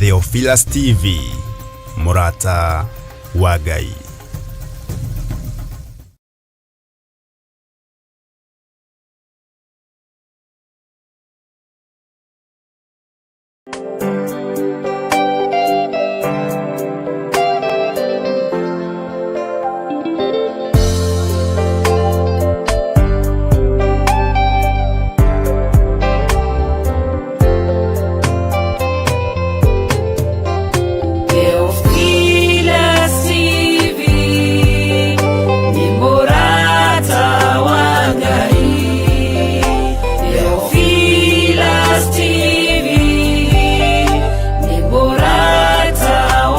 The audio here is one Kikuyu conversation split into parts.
Theophilus TV, mũrata wa Ngai. Theophilus TV nĩ mũrata wa Ngai. Theophilus TV nĩ mũrata wa Ngai.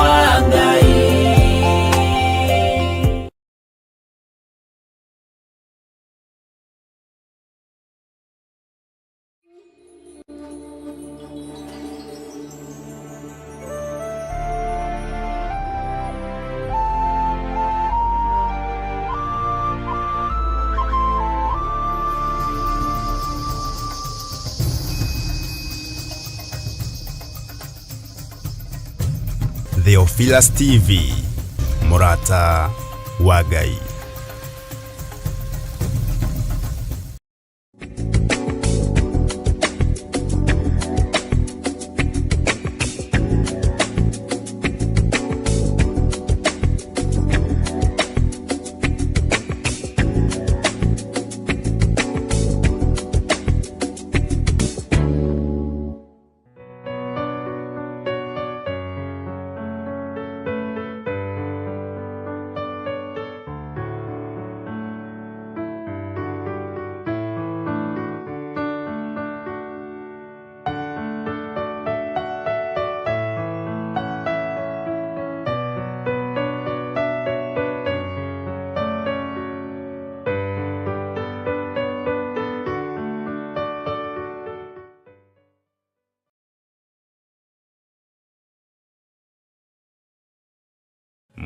Theophilus TV, mũrata wa Ngai.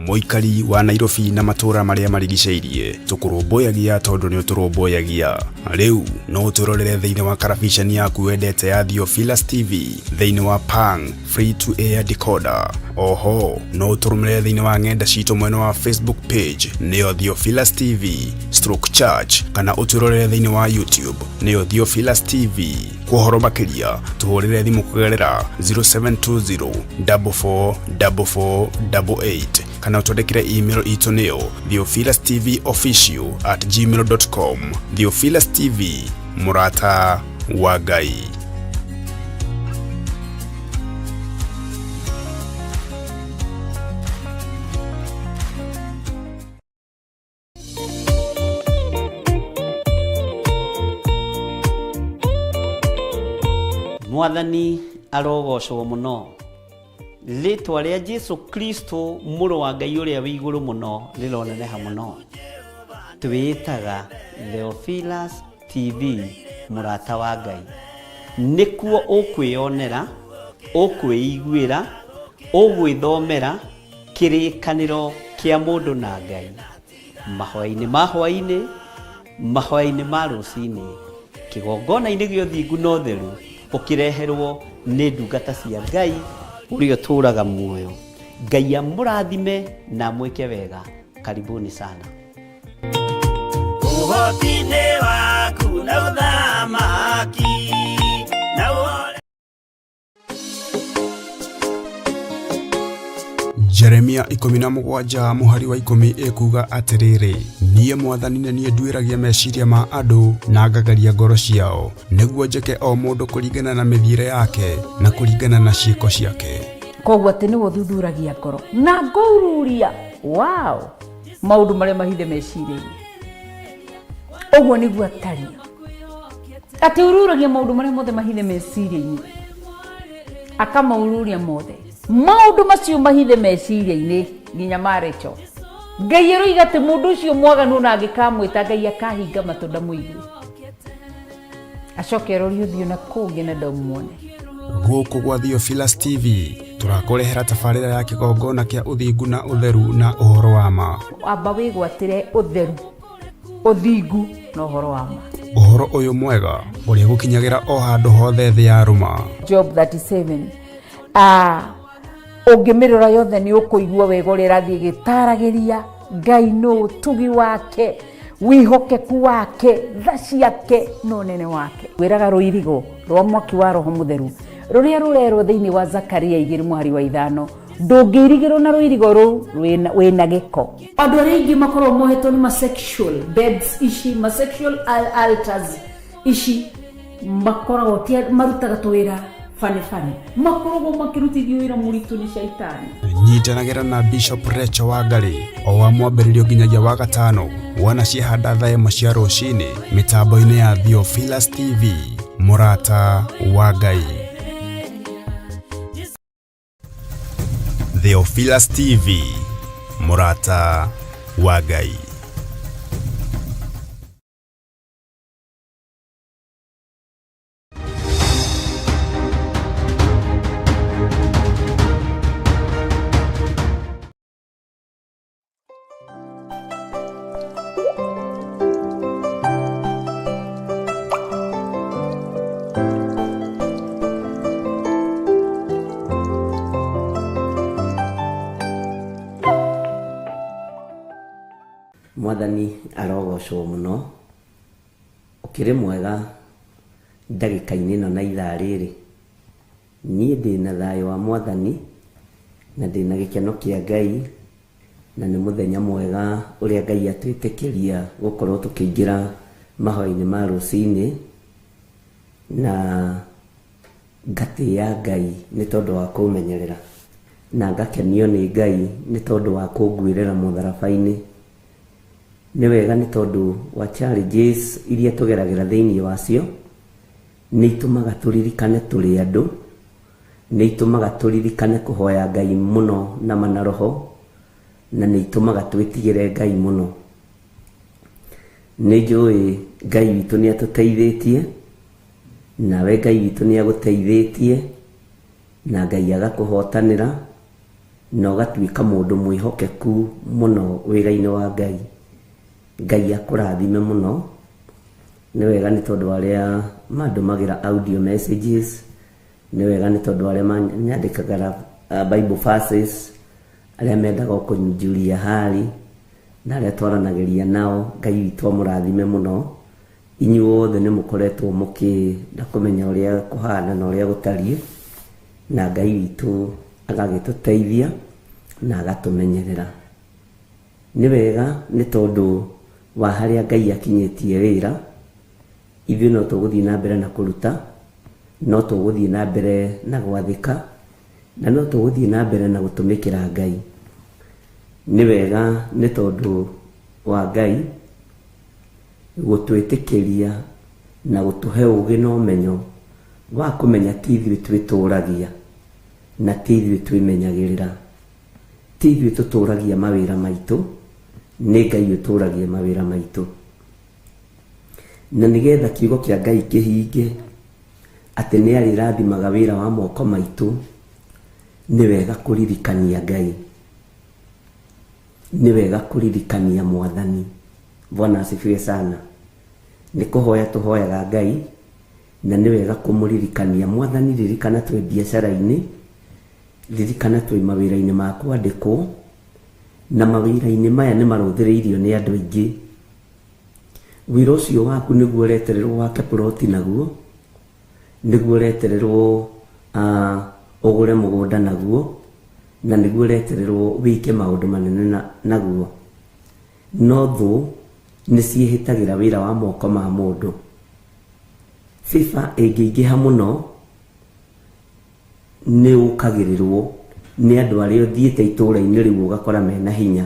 Mũikari wa Nairobi na matũũra marĩa marigicĩirie, tũkũrũmbũyagia tondũ nĩ ũtũrũmbũyagia. Rĩu no ũtwĩrorere thĩinĩ wa karabiceni yaku wendete ya Theophilus TV thĩinĩ wa Pang Free to Air Decoder. Oho no ũtũrũmĩrĩre thĩinĩ wa ng'enda citũ mwena wa Facebook page nĩyo Theophilus TV stroke church, kana ũtwĩrorere thĩinĩ wa YouTube nĩyo Theophilus TV. Kwa ũhoro makĩria tũhũrĩre thimũ kũgerera 0720 44 44 88 kana ũtwandĩkĩre email itũ nĩyo theophilustvofficial@gmail.com. Theophilus TV, mũrata wa Ngai. Mwathani arogocwo mũno. Rĩtwa rĩa Jesu Kristo mũrũ wa Ngai ũrĩa wĩ igũrũ mũno rĩroneneha mũno. Twĩĩtaga Theophilus TV, mũrata wa Ngai. Nĩkuo ũkwĩyonera, ũkwĩiguĩra, ũgwĩthomera kĩrĩkanĩro kĩa mũndũ na Ngai. Mahoya-inĩ ma hwaĩ-inĩ, mahoya-inĩ ma rũcinĩ, kĩgongona-inĩ gĩa ũthingu na ũtheru, ũkĩreherwo nĩ ndungata cia Ngai ũrĩa ũtũũraga muoyo. Ngai amũrathime na amwĩke wega. Karibuni sana. Ũhoti-inĩ waku na ũthamaki na ũhore. Jeremia 17 mũhari wa 10 ĩkuga atĩrĩrĩ, niĩ mwathani nĩ niĩ nduĩragia meciria ma andũ na ngagaria ngoro ciao, nĩguo njĩke o mũndũ kũringana na mĩthiĩre yake na kũringana na ciĩko ciake. Koguo atĩ nĩwe ũthuthuragia ngoro na ngaururia, wow, maũndũ marĩa mahithe meciria-inĩ. Ũguo nĩguo atariĩ, atĩ ururagia maũndũ marĩa mothe mahithe meciria-inĩ, akamaururia mothe maũndũ macio mahithe meciria-inĩ nginya ma Rachel. Ngai aroiga atĩ mũndũ ũcio mwaganu ona angĩkamwĩta, Ngai akahinga matũ ndamũigue, acoke arorie ũthiũ na kũngĩ na ndamuone. Gũkũ gwa Theophilus TV tũrakũrehera tabarĩra ya kĩgongona kĩa ũthingu na ũtheru na ũhoro wa ma. Amba wĩgwatĩre ũtheru, ũthingu na ũhoro wa ma. Ũhoro ũyũ mwega ũrĩa gũkinyagĩra o handũ hothe thĩ ya rũma. Job 37. Ũngĩmĩrora yothe nĩ ũkũigua wega ũrĩa ĩrathiĩ ĩgĩtaragĩria Ngai nũ, ũtugi wake, wĩhokeku wake, tha ciake na ũnene wake. Wĩraga rũirigo rwa mwaki wa Roho Mũtheru rũrĩa rũrerwo thĩinĩ wa Zakaria 2:5, ndũngĩirigĩrwo na rũirigo rũu wĩna gĩko. Andũ arĩa aingĩ makoragwo mohetwo nĩ ma sexual beds ici, ma sexual altars ici, makoragwo marutaga tũwĩra bane bane, makoragwo makĩrutithio wĩra mũritũ nĩ caitani. Nyitanagĩra na Bishop Recho Wangari o wa mwambĩrĩrio nginyagia wa gatano wana ciahanda thaa 1 cia rũcinĩ mĩtambo-inĩ ya Theophilus TV, mũrata wa Ngai. Theophilus TV, mũrata wa Ngai. Mwathani arogocwo mũno, ũkĩrĩ mwega ndagĩka-inĩ ĩno na ithaa rĩrĩ. Niĩ ndĩna thayũ wa Mwathani na ndĩna gĩkeno kĩa Ngai, na nĩ mũthenya mwega ũrĩa Ngai atwĩtĩkĩria gũkorwo tũkĩingĩra mahoya-inĩ ma rũcinĩ, na ngatĩĩa Ngai nĩ tondũ wa kũmenyerera, na ngakenio nĩ Ngai nĩ tondũ wa kũnguĩrĩra mũtharaba-inĩ. Nĩ wega nĩ tondũ wa challenges iria tũgeragĩra thĩinĩ wacio, nĩ itũmaga tũririkane tũrĩ andũ, nĩ itũmaga tũririkane kũhoya Ngai mũno na manaroho, na nĩ itũmaga twĩtigĩre Ngai mũno. Nĩ njũĩ Ngai witũ nĩ atũteithĩtie, nawe Ngai witũ nĩ agũteithĩtie, na Ngai agakũhotanĩra, na ũgatuĩka mũndũ mwĩhokeku mũno wĩra-inĩ wa Ngai. Ngai akũrathime mũno. Nĩ wega nĩ tondũ arĩa mandũmagĩra audio messages, nĩ wega nĩ tondũ arĩa manyandĩkagĩra Bible verses, arĩa mendaga kũnjuria hali, na arĩa twaranagĩria nao, Ngai witũ amũrathime mũno. Inyuothe nĩ mũkoretwo mũkĩenda kũmenya ũrĩa kũhana na ũrĩa gũtariĩ, na Ngai witũ agagĩtũteithia na agatũmenyerera. Nĩ wega nĩ tondũ wa harĩa Ngai akinyĩtie wĩra, ithuĩ no tũgũthiĩ na mbere na kũruta, no tũgũthiĩ na mbere na gwathĩka, na no tũgũthiĩ na mbere na gũtũmĩkĩra Ngai. Nĩ wega nĩ tondũ wa Ngai gũtwĩtĩkĩria na gũtũhe ũũgĩ na ũmenyo wa kũmenya ti ithuĩ twĩtũragia na ti ithuĩ twĩmenyagĩrĩra, ti ithuĩ tũtũragia mawĩra maitũ, nĩ Ngai ũtũragia mawĩra maitũ. Na nĩgetha kiugo kĩa Ngai kĩhinge atĩ nĩ arĩrathimaga wĩra wa moko maitũ, nĩ wega kũririkania Ngai, nĩ wega kũririkania Mwathani. Bwana asifiwe sana. Nĩ kũhoya tũhoyaga Ngai, na nĩ wega kũmũririkania Mwathani. Ririkana twĩ biacara-inĩ, ririkana twĩ mawĩra-inĩ ma kwandĩkwo, na mawĩra-inĩ maya nĩ marũthĩrĩirio nĩ andũ aingĩ. Wĩra ũcio waku nĩguo ũretererwo wake ploti naguo, nĩguo ũretererwo ũgũre mũgũnda naguo, na nĩguo ũretererwo wĩke maũndũ manene naguo. No thũ nĩ ciĩhĩtagĩra wĩra wa moko ma mũndũ. Fifa ĩngĩingĩha mũno nĩ ũkagĩrĩrwo nĩ andũ arĩa ũthiĩte itũũra-inĩ rĩu ũgakora mena hinya.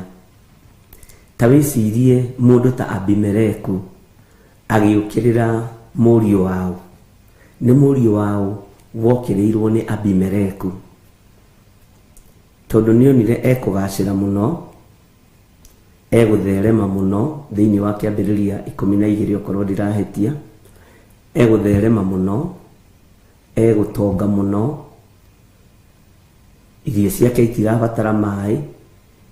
Ta wĩcirie mũndũ ta Abimeleku agĩũkĩrĩra mũriũ wao. Nĩ mũriũ wao wokĩrĩirwo nĩ Abimeleku, tondũ nĩonire ekũgacĩra mũno, egũtherema mũno thĩinĩ wa kĩambĩrĩria 12 okorwo ndirahĩtia, egũtherema mũno, egũtonga mũno, irio ciake itirabatara maĩ,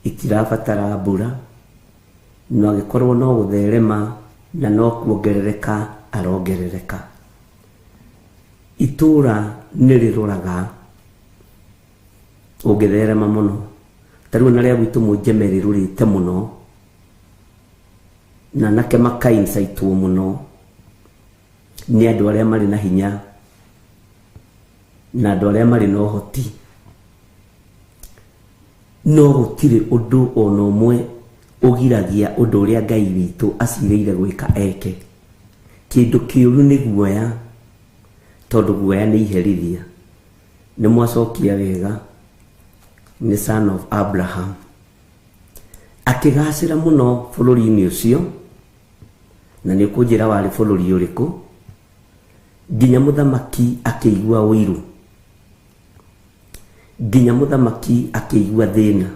itirabatara mbura, na agĩkorwo no gũtherema na no kuongerereka arongerereka. Itũũra nĩ rĩroraga Ũngĩtherema mũno ta rĩu na rĩa gwitũ Mũnjeme rĩrũrĩte mũno na anake makaincaitwo mũno nĩ andũ arĩa marĩ na hinya na andũ arĩa marĩ na ũhoti. No gũtirĩ ũndũ ona ũmwe ũgiragia ũndũ ũrĩa Ngai witũ acirĩire gwĩka eke. Kĩndũ kĩũru nĩ guoya, tondũ guoya nĩ iherithia. Nĩ mwacokia wega, nĩ son of Abraham. Akĩgacĩra mũno bũrũri-inĩ ũcio, na nĩ ũkũnjĩra warĩ bũrũri ũrĩkũ, nginya mũthamaki akĩigua ũiru, nginya mũthamaki akĩigua thĩna.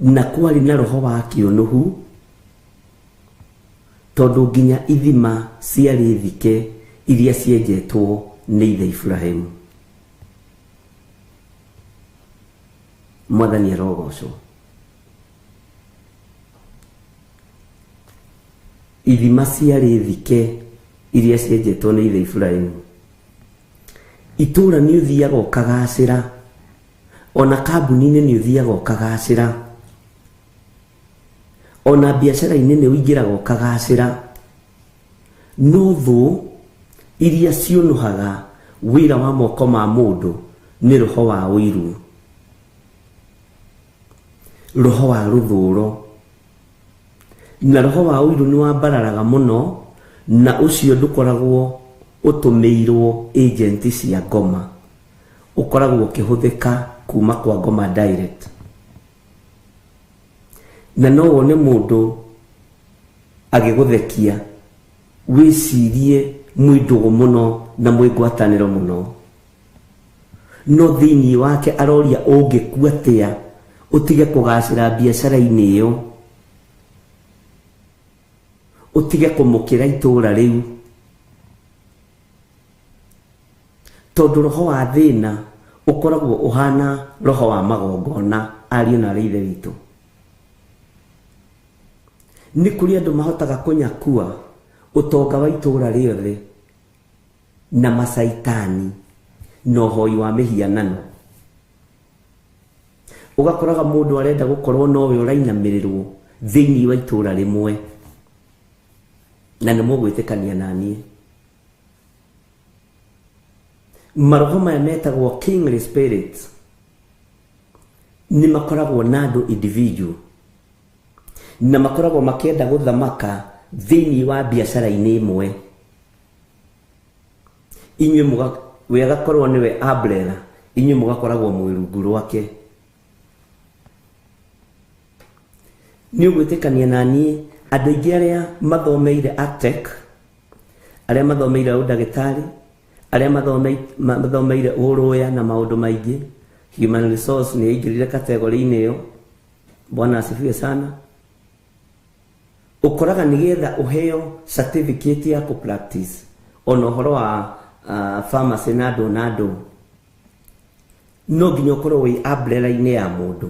Na kwarĩ na roho wa kĩũnũhu, tondũ nginya ithima ciarĩ thike iria cienjetwo nĩ ithe Iburahĩmu. Mwathani arogocwo. Ithima ciarĩ thike iria cienjetwo nĩ ithe Iburahĩmu. Itũũra nĩ ũthiaga ũkagacĩra, ona kambuni-inĩ nĩ ũthiaga ũkagacĩra, ona biacara-inĩ nĩ ũingĩraga ũkagacĩra, no thũ iria ciũnũhaga wĩra wa moko ma mũndũ nĩ roho wa ũiru, roho wa rũthũro. Na roho wa ũiru nĩ wambararaga mũno, na ũcio ndũkoragwo ũtũmĩirwo agent cia ngoma, ũkoragwo ũkĩhũthĩka kuma kwa ngoma direct. Na no wone mũndũ agĩgũthekia wĩcirie mwĩ ndũgũ mũno na mwĩ ngwatanĩro mũno, no thĩinĩ wake aroria ũngĩkua atĩa ũtige kũgacĩra biacara-inĩ ĩyo, ũtige kũmũkĩra itũũra rĩu, tondũ roho wa thĩna ũkoragwo ũhana roho wa magongona. Ariũ na aarĩ ithe witũ, nĩ kũrĩ andũ mahotaga kũnyakua ũtonga wa itũũra rĩothe na macaitani na ũhoi wa mĩhianano. Ũgakoraga mũndũ arenda gũkorwo nowe ũrainamĩrĩrwo thĩinĩ wa itũũra rĩmwe, na nĩ mũgwĩtĩkania na niĩ. Maroho maya metagwo kingly spirits nĩ makoragwo na andũ individual, na makoragwo makĩenda gũthamaka thĩinĩ wa biacara-inĩ ĩmwe. Inyuĩ we agakorwo nĩwe umbrella, inyuĩ mũgakoragwo mwĩ rungu rwake. Nĩ ũgwĩtĩkania na niĩ andũ aingĩ arĩa mathomeire Artec, arĩa mathomeire ũndagĩtarĩ, arĩa mathomeire ũrũya na maũndũ maingĩ, human resource nĩ yaingĩrire kategori-inĩ ĩyo. Bwana asifiwe sana. Ũkoraga nĩgetha ũheo certificate ya kũ-practice ona ũhoro wa pharmacy na andũ na andũ, no nginya ũkorwo wĩ umbrella-inĩ ya mũndũ.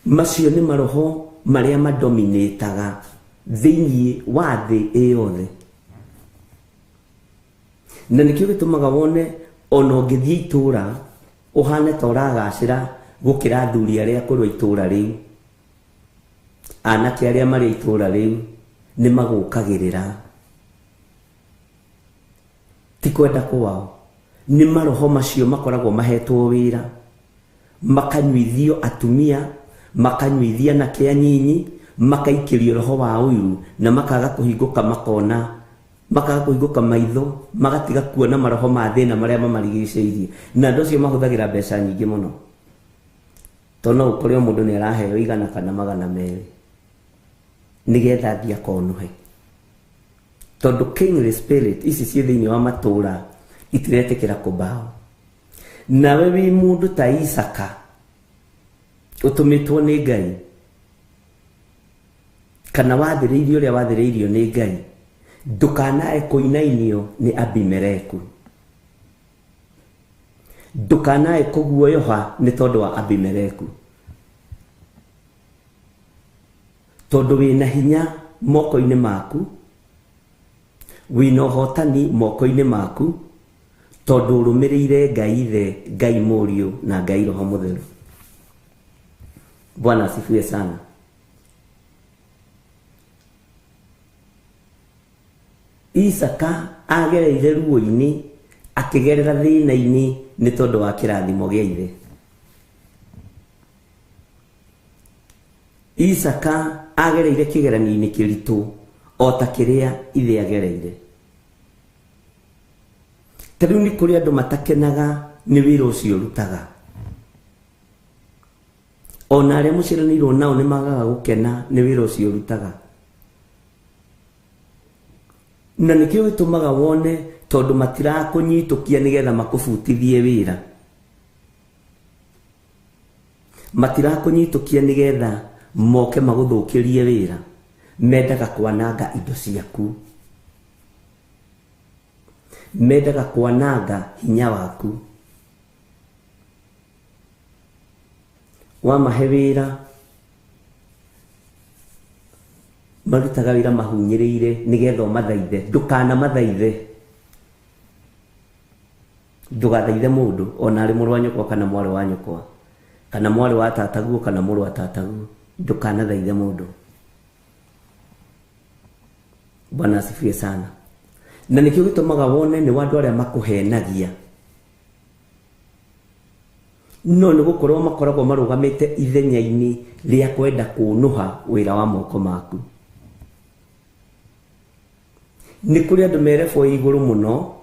Macio nĩ maroho marĩa madominĩtaga thĩinĩ wa thĩ ĩyothe, na nĩkĩo gĩtũmaga wone ona ũngĩthiĩ itũũra ũhane ta ũragacĩra gũkĩra athuri arĩa akũrũ a itũũra rĩu, anake arĩa marĩ itũũra rĩu nĩ magũkagĩrĩra. Ti kwenda kwao, nĩ maroho macio makoragwo mahetwo wĩra, makanyuithio atumia, makanyuithia anake anyinyi, makaikĩrio roho wa ũiru, na makaga kũhingũka makona, makaga kũhingũka maitho, magatiga kuona maroho ma thĩna marĩa mamarigicĩirie. Na andũ acio mahũthagĩra mbeca nyingĩ mũno, tondũ no ũkore o mũndũ nĩ araheo 100 kana 200 nĩgetha athiĩ akonũhe, tondũ kingly spirit ici ciĩ thĩinĩ wa matũũra itiretĩkĩra kũmbaũ. Nawe wĩ mũndũ ta Isaka ũtũmĩtwo nĩ Ngai, kana wathĩrĩirio ũrĩa wathĩrĩirio nĩ Ngai, ndũkanae kũinainio nĩ Abimeleku, ndũkanae kũguoyoha nĩ tondũ wa Abimeleku, tondũ wĩna hinya moko-inĩ maku, Wĩna ũhotani moko-inĩ maku tondũ ũrũmĩrĩire Ngai Ithe, Ngai Mũriũ na Ngai Roho Mũtheru. Bwana asifiwe sana. Isaka agereire ruo-inĩ, akĩgerera thĩna-inĩ nĩ tondũ wa kĩrathimo gĩa ithe. Isaka agereire kĩgeranio-inĩ kĩritũ o ta kĩrĩa ithe agereire. Ta rĩu nĩ kũrĩ andũ matakenaga nĩ wĩra ũcio ũrutaga. Ona arĩa mũciaranĩirwo nao nĩ magaga gũkena nĩ wĩra ũcio ũrutaga. Na nĩkĩo gĩtũmaga wone tondũ matirakũnyitũkia nĩgetha makũbutithie wĩra. Matirakũnyitũkia nĩgetha moke magũthũkĩrie wĩra. Mendaga kwananga indo ciaku. Mendaga kwananga hinya waku. Wamahe wĩra marutaga wĩra mahunyĩrĩire nĩgetha ũmathaithe. Ndũkanamathaithe. Ndũgathaithe mũndũ ona arĩ mũrũ wa nyũkwa kana mwarĩ wa nyũkwa kana mwarĩ wa tataguo kana mũrũ wa tataguo. Ndũkanathaithe mũndũ. Bwana asifiwe sana. Na nĩkĩo gĩtũmaga wone nĩ andũ arĩa makũhenagia. No nĩ gũkorwo makoragwo marũgamĩte ithenya-inĩ rĩa kwenda kũnũha wĩra wa moko maku. Nĩ kũrĩ andũ merebwo igũrũ mũno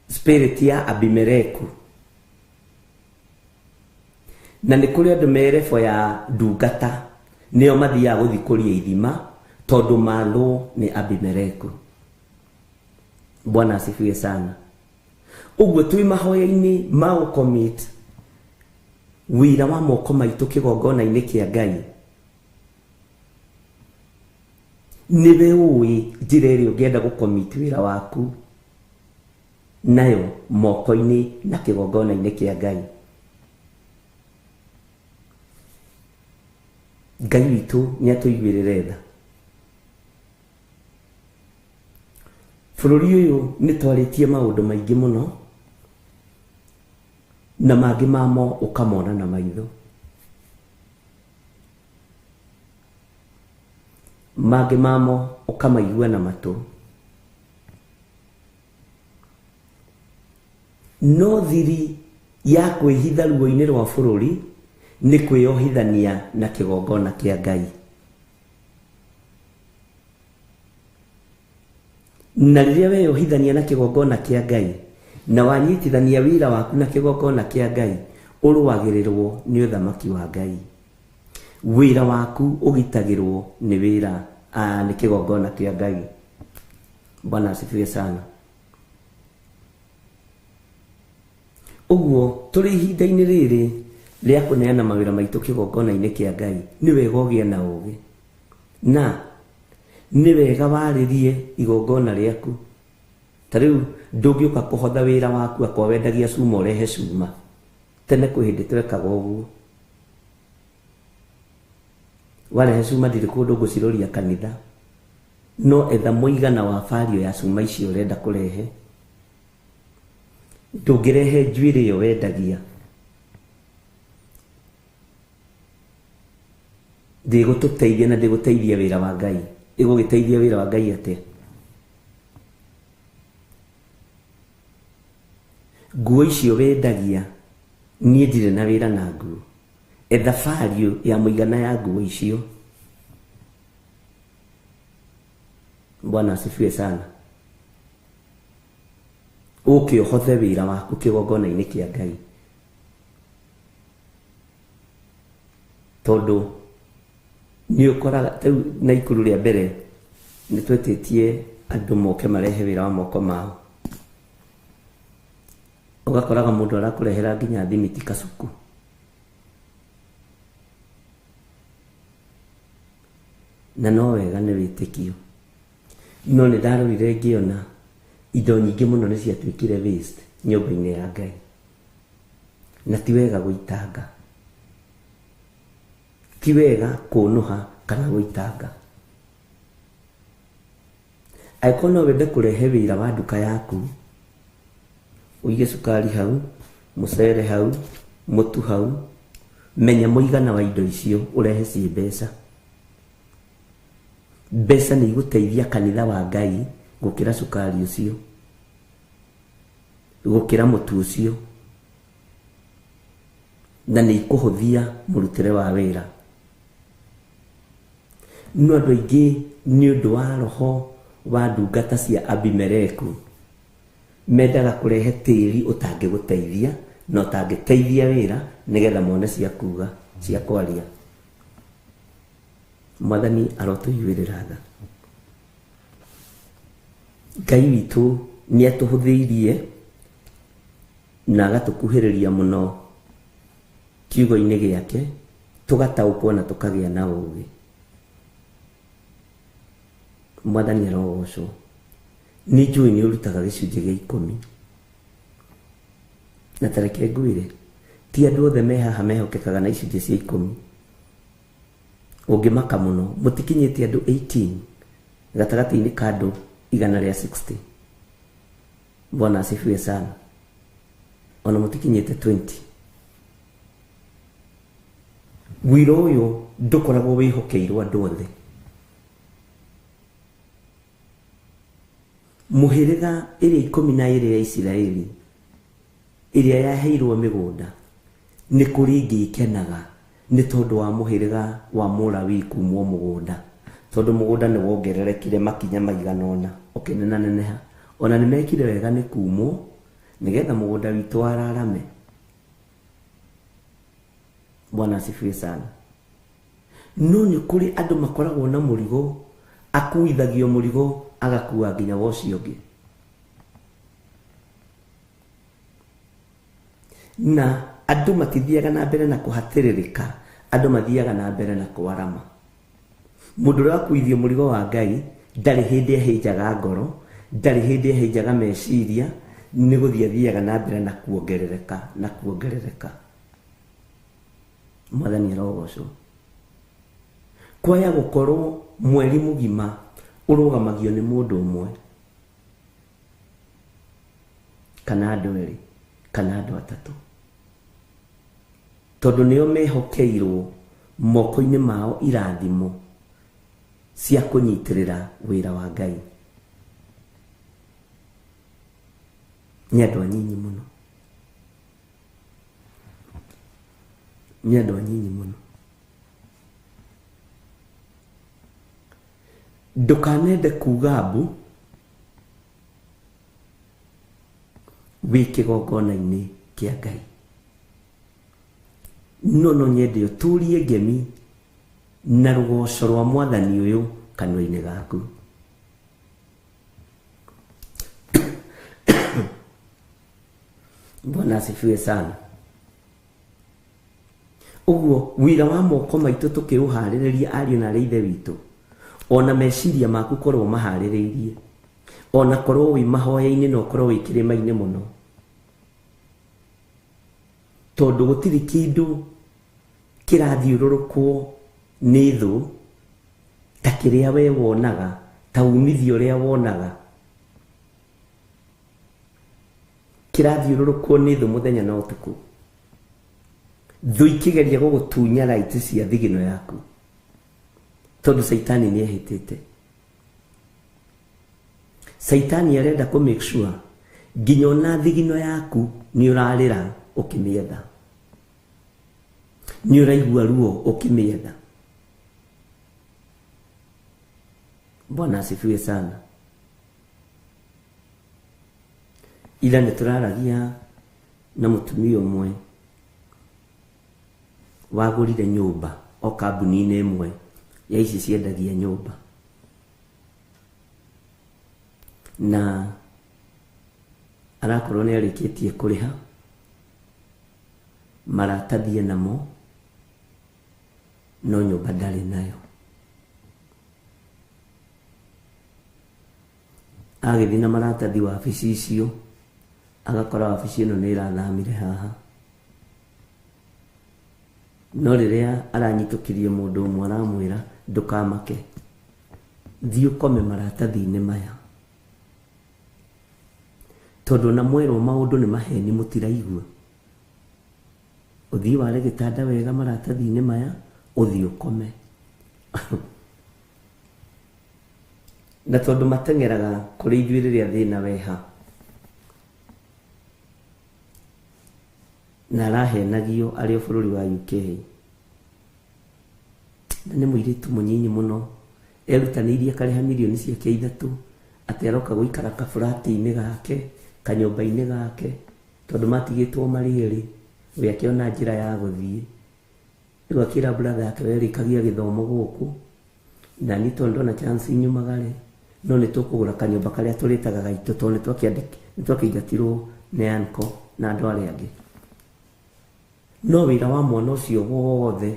spirit ya Abimeleku. Na nĩ kũrĩ andũ merebwo ya ndungata nĩo mathiaga gũthikũria ithima tondũ mathwo nĩ Abimeleku. Bwana asifiwe sana. Ũguo twĩ mahoya-inĩ ma gũcommit wĩra wa moko maitũ kĩgongona-inĩ kĩa Ngai, nĩwe ũĩ njĩra ĩrĩa ũngĩenda gũcommit wĩra waku nayo moko-inĩ na kĩgongona-inĩ kĩa Ngai. Ngai witũ nĩ atũiguĩrĩre tha. Bũrũri ũyũ nĩ twarĩtie maũndũ maingĩ mũno na mangĩ mamo ũkamona na maitho. Mangĩ mamo ũkamaigua na matũ. No thiri ya kwĩhitha ruo-inĩ rwa bũrũri nĩ kwĩyohithania na kĩgongona kĩa Ngai. Na rĩrĩa weyohithania na kĩgongona kĩa Ngai na wanyitithania wĩra waku na kĩgongona kĩa Ngai, ũrũagĩrĩrwo nĩ ũthamaki wa Ngai. Wĩra waku ũgitagĩrwo nĩ wĩra nĩ kĩgongona kĩa Ngai. Bwana asifiwe sana. Ũguo tũrĩ ihinda-inĩ rĩrĩ rĩa kũneana mawĩra maitũ kĩgongona-inĩ kĩa Ngai, nĩ wega ũgĩe na ũũgĩ na nĩ wega warĩrie igongona rĩaku. Ta rĩu ndũngĩũka kũhotha wĩra waku akwa wendagia cuma ũrehe cuma. Tene kwĩ hĩndĩ twekaga ũguo. Warehe cuma ndirĩ kũndũ ngũciroria kanitha, no etha mũigana wa bario ya cuma icio ũrenda kũrehe. Ndũngĩrehe njuĩrĩ ĩyo wendagia, ndĩgũtũteithia na ndĩgũteithia wĩra wa Ngai. Ĩgũgĩteithia wĩra wa Ngai atĩa? Nguo icio wendagia niĩ ndirĩ na wĩra na nguo. Etha bario ya mũigana ya nguo icio. Bwana asifiwe sana. Ũke ũhothe wĩra waku kĩgongona-inĩ kĩa Ngai, tondũ nĩ ũkoraga rĩu Naikuru rĩa mbere nĩ twetĩtie andũ moke marehe wĩra wa moko mao. Ũgakoraga mũndũ arakũrehera nginya thimiti kacuku. Na no wega nĩ wĩtĩkio. No nĩ ndarorire ngĩona indo nyingĩ mũno nĩ ciatuĩkire waste nyũmba-inĩ ya Ngai. Na ti wega gũitanga. Ti wega kũnũha kana gũitanga. Angĩkorwo no wende kũrehe wĩra wa nduka yaku, ũige cukari hau, mũcere hau, mũtu hau, menya mũigana wa indo icio ũrehe ciĩ mbeca. Mbeca nĩ igũteithia kanitha wa Ngai gũkĩra cukari ũcio, gũkĩra mũtu ũcio, na nĩ ikũhũthia mũrutĩre wa wĩra. No andũ aingĩ nĩ ũndũ wa roho wa ndungata cia Abimeleku mendaga kũrehe tĩri ũtangĩgũteithia na ũtangĩteithia wĩra nĩgetha mone cia kuga, cia kwaria. Mwathani arotũiguĩrĩra tha. Ngai witũ nĩ atũhũthĩirie na agatũkuhĩrĩria mũno kiugo-inĩ gĩake, tũgataũkwo na tũkagĩa na ũũgĩ. Mwathani arogocwo. Nĩ njũĩ nĩ ũrutaga gĩcunjĩ gĩa 10. Na ta reke ngwĩre, ti andũ othe me haha mehokekaga na icunjĩ cia 10. Ũngĩmaka mũno, mũtikinyĩtie andũ 18 gatagatĩ-inĩ ka andũ 160. Bwana asifiwe sana. Ona mũtikinyĩte 20. Wĩra ũyũ ndũkoragwo wĩhokeirwo andũ othe. Mũhĩrĩga ĩrĩa 12 ya Isiraeli ĩrĩa yaheirwo mĩgũnda nĩ kũrĩ ĩngĩ ĩkenaga nĩ tondũ wa mũhĩrĩga wa Mũlawi kumwo mũgũnda, tondũ mũgũnda nĩ wongererekire makinya maigana ũna ũkĩnenaneneha. Ona nĩ mekire wega nĩ kumwo nĩgetha mũgũnda witũ wararame. Bwana asifiwe sana. No nĩ kũrĩ andũ makoragwo na mũrigo, akuithagio mũrigo agakua nginya wa ũcio ũngĩ. Na andũ matithiaga na mbere na kũhatĩrĩrĩka, andũ mathiaga na mbere na kwarama. Mũndũ ũrĩa wakuithio mũrigo wa Ngai ndarĩ hĩndĩ ahĩnjaga ngoro, ndarĩ hĩndĩ ahĩnjaga meciria, nĩ gũthiĩ athiaga na mbere na kuongerereka na kuongerereka. Mwathani arogocwo. Kwaya gũkorwo mweri mũgima ũrũgamagio nĩ mũndũ ũmwe kana andũ erĩ kana andũ atatũ, tondũ nĩo mehokeirwo moko-inĩ mao irathimo cia kũnyitĩrĩra wĩra wa Ngai. Nĩ andũ anyinyi mũno, nĩ andũ anyinyi mũno. Ndũkanende kuga mbu wĩ kĩgongona-inĩ kĩa Ngai. No no nyende ũtũrie ngemi na rũgoco rwa Mwathani ũyũ kanua-inĩ gaku. Bwana asifiwe sana. Ũguo wĩra wa moko maitũ tũkĩũharĩrĩria ariũ na aarĩ ithe witũ, ona meciria maku korwo maharĩrĩirie, ona korwo wĩ mahoya-inĩ na ũkorwo wĩ kĩrĩma-inĩ mũno, tondũ gũtirĩ kĩndũ kĩrathiũrũrũkwo nĩ thũ ta kĩrĩa we wonaga, ta umithio ũrĩa wonaga. Kĩrathiũrũrũkwo nĩ thũ mũthenya na ũtukũ. Thũ ikĩgeria gũgũtunya right cia thigino yaku, tondũ Caitani nĩ ehĩtĩte. Caitani arenda kũ make sure nginya ona thigino yaku nĩ ũrarĩra ũkĩmĩetha, nĩ ũraigua ruo ũkĩmĩetha. Bwana asifiwe sana. Ira nĩ tũraragia na mũtumia ũmwe wagũrire nyũmba o kambuni-inĩ ĩmwe ya ici ciendagia nyũmba, na arakorwo nĩ arĩkĩtie kũrĩha maratathi namo, no nyũmba ndarĩ nayo. Agĩthiĩ na maratathi wabici icio, agakora wabici ĩno nĩ ĩrathamire haha. No rĩrĩa aranyitũkirie mũndũ ũmwe aramwĩra, ndũkamake, thiĩ ũkome maratathi-inĩ maya. Tondũ na mwerwo maũndũ nĩ maheni mũtiraigua. Ũthiĩ ware gĩtanda wega maratathi-inĩ maya, ũthiĩ ũkome. Na tondũ mateng'eraga kũrĩ ithuĩ rĩrĩa thĩna weha. Na arahenagio arĩ o bũrũri wa UK. Na nĩ mũirĩtu mũnyinyi mũno, erutanĩirie akarĩha mirioni ciake 3 atĩ aroka gũikara kaburati-inĩ gake, kanyũmba-inĩ gake, tondũ matigĩtwo marĩ erĩ, we akĩona njĩra ya gũthiĩ. Rĩu akĩra brother yake we rĩkagia gĩthomo gũkũ, na niĩ tondũ ndona chance nyumagare, no nĩ tũkũgũra kanyũmba karĩa tũrĩtaga gaitũ tondũ nĩ twakĩingatirwo nĩ uncle na andũ arĩa angĩ. No wĩra wa mwana ũcio wothe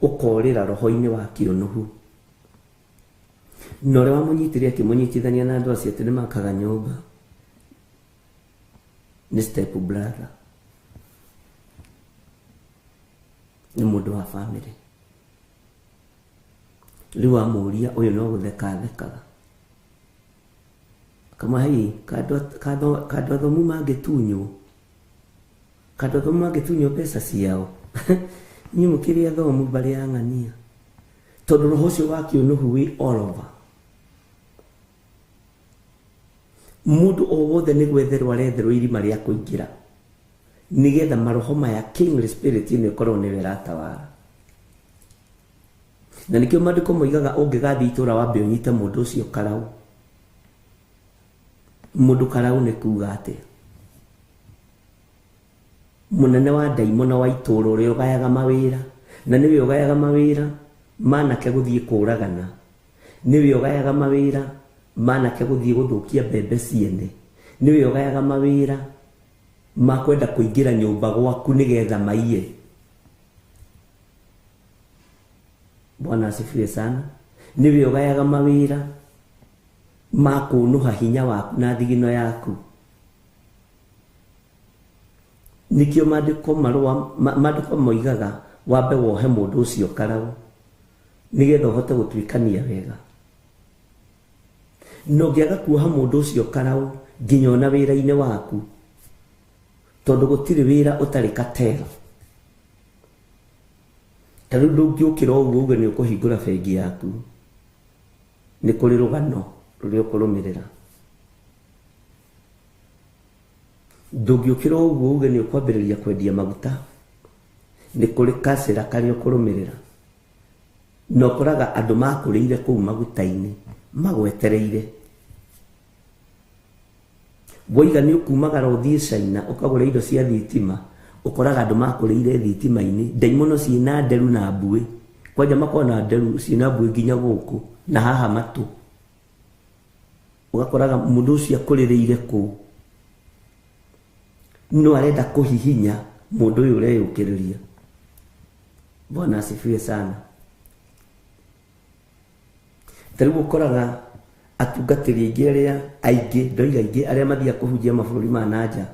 ũkorĩra roho-inĩ wa kĩũnũhu. Na ũrĩa wamũnyitire akĩmũnyitithania na andũ acio atĩ nĩ makaga nyũmba nĩ step brother, nĩ mũndũ wa family. Rĩu amũria ũyũ no gũtheka athekaga, akamwĩra kandũ athomu mangĩtunywo, kandũ athomu mangĩtunywo mbeca ciao, inyuĩ mũkĩrĩ athomu mbarĩ ya ng'ania. Tondũ roho ũcio wa kĩũnũhu wĩ all over. Mũndũ o wothe nĩ gwetherwo aretherwo irima rĩa kũingĩra, nĩgetha maroho maya kingly spirit ĩno ĩkorwo nĩyo ĩratawara. Na nĩkĩo maandĩko moigaga ũngĩgathiĩ itũũra wambe ũnyite mũndũ ũcio karau. Mũndũ karau nĩ kuga atĩa? Mũnene wa ndaimono wa itũũra ũrĩa ũgayaga mawĩra, na nĩwe ũgayaga mawĩra manake gũthiĩ kũragana, nĩwe ũgayaga mawĩra manake gũthiĩ gũthũkia mbembe ciene, nĩwe ũgayaga mawĩra ma kwenda kũingĩra nyũmba gwaku nĩgetha maiye. Bwana asifiwe sana. Nĩwe ũgayaga mawĩra ma kũnũha hinya waku na thigino yaku. Nĩkĩo maandĩko marũa maandĩko moigaga wambe wohe mũndũ ũcio karau nĩgetha ũhote gũtuĩkania wega. Na ũngĩaga kuoha mũndũ ũcio karau nginya ona wĩra-inĩ waku, tondũ gũtirĩ wĩra ũtarĩ cartel. Ta rĩu ndũngĩũkĩra ũguo uge nĩ ũkũhingũra bengi yaku, nĩ kũrĩ rũgano rũrĩa ũkũrũmĩrĩra. Ndũngĩũkĩra ũguo uge nĩ ũkwambĩrĩria kwendia maguta, nĩ kũrĩ kacĩra karĩa ũkũrũmĩrĩra. Na ũkoraga andũ makũrĩire kũu maguta-inĩ magwetereire. Woiga nĩ ũkumagara ũthiĩ China ũkagũra indo cia thitima, ũkoraga andũ makũrĩire thitima-inĩ, ndaimono ciĩna nderu na mbuĩ. Kwanja makoragwo na nderu ciĩna mbuĩ nginya gũkũ na haha matũ. Ũgakoraga mũndũ ũcio akũrĩrĩire kũu, no arenda kũhihinya mũndũ ũyũ ũreyũkĩrĩria. Bwana asifiwe sana. Ta rĩu ũkoraga atungatĩri aingĩ arĩa aingĩ, ndoiga aingĩ arĩa mathiaga kũhunjia mabũrũri ma na nja,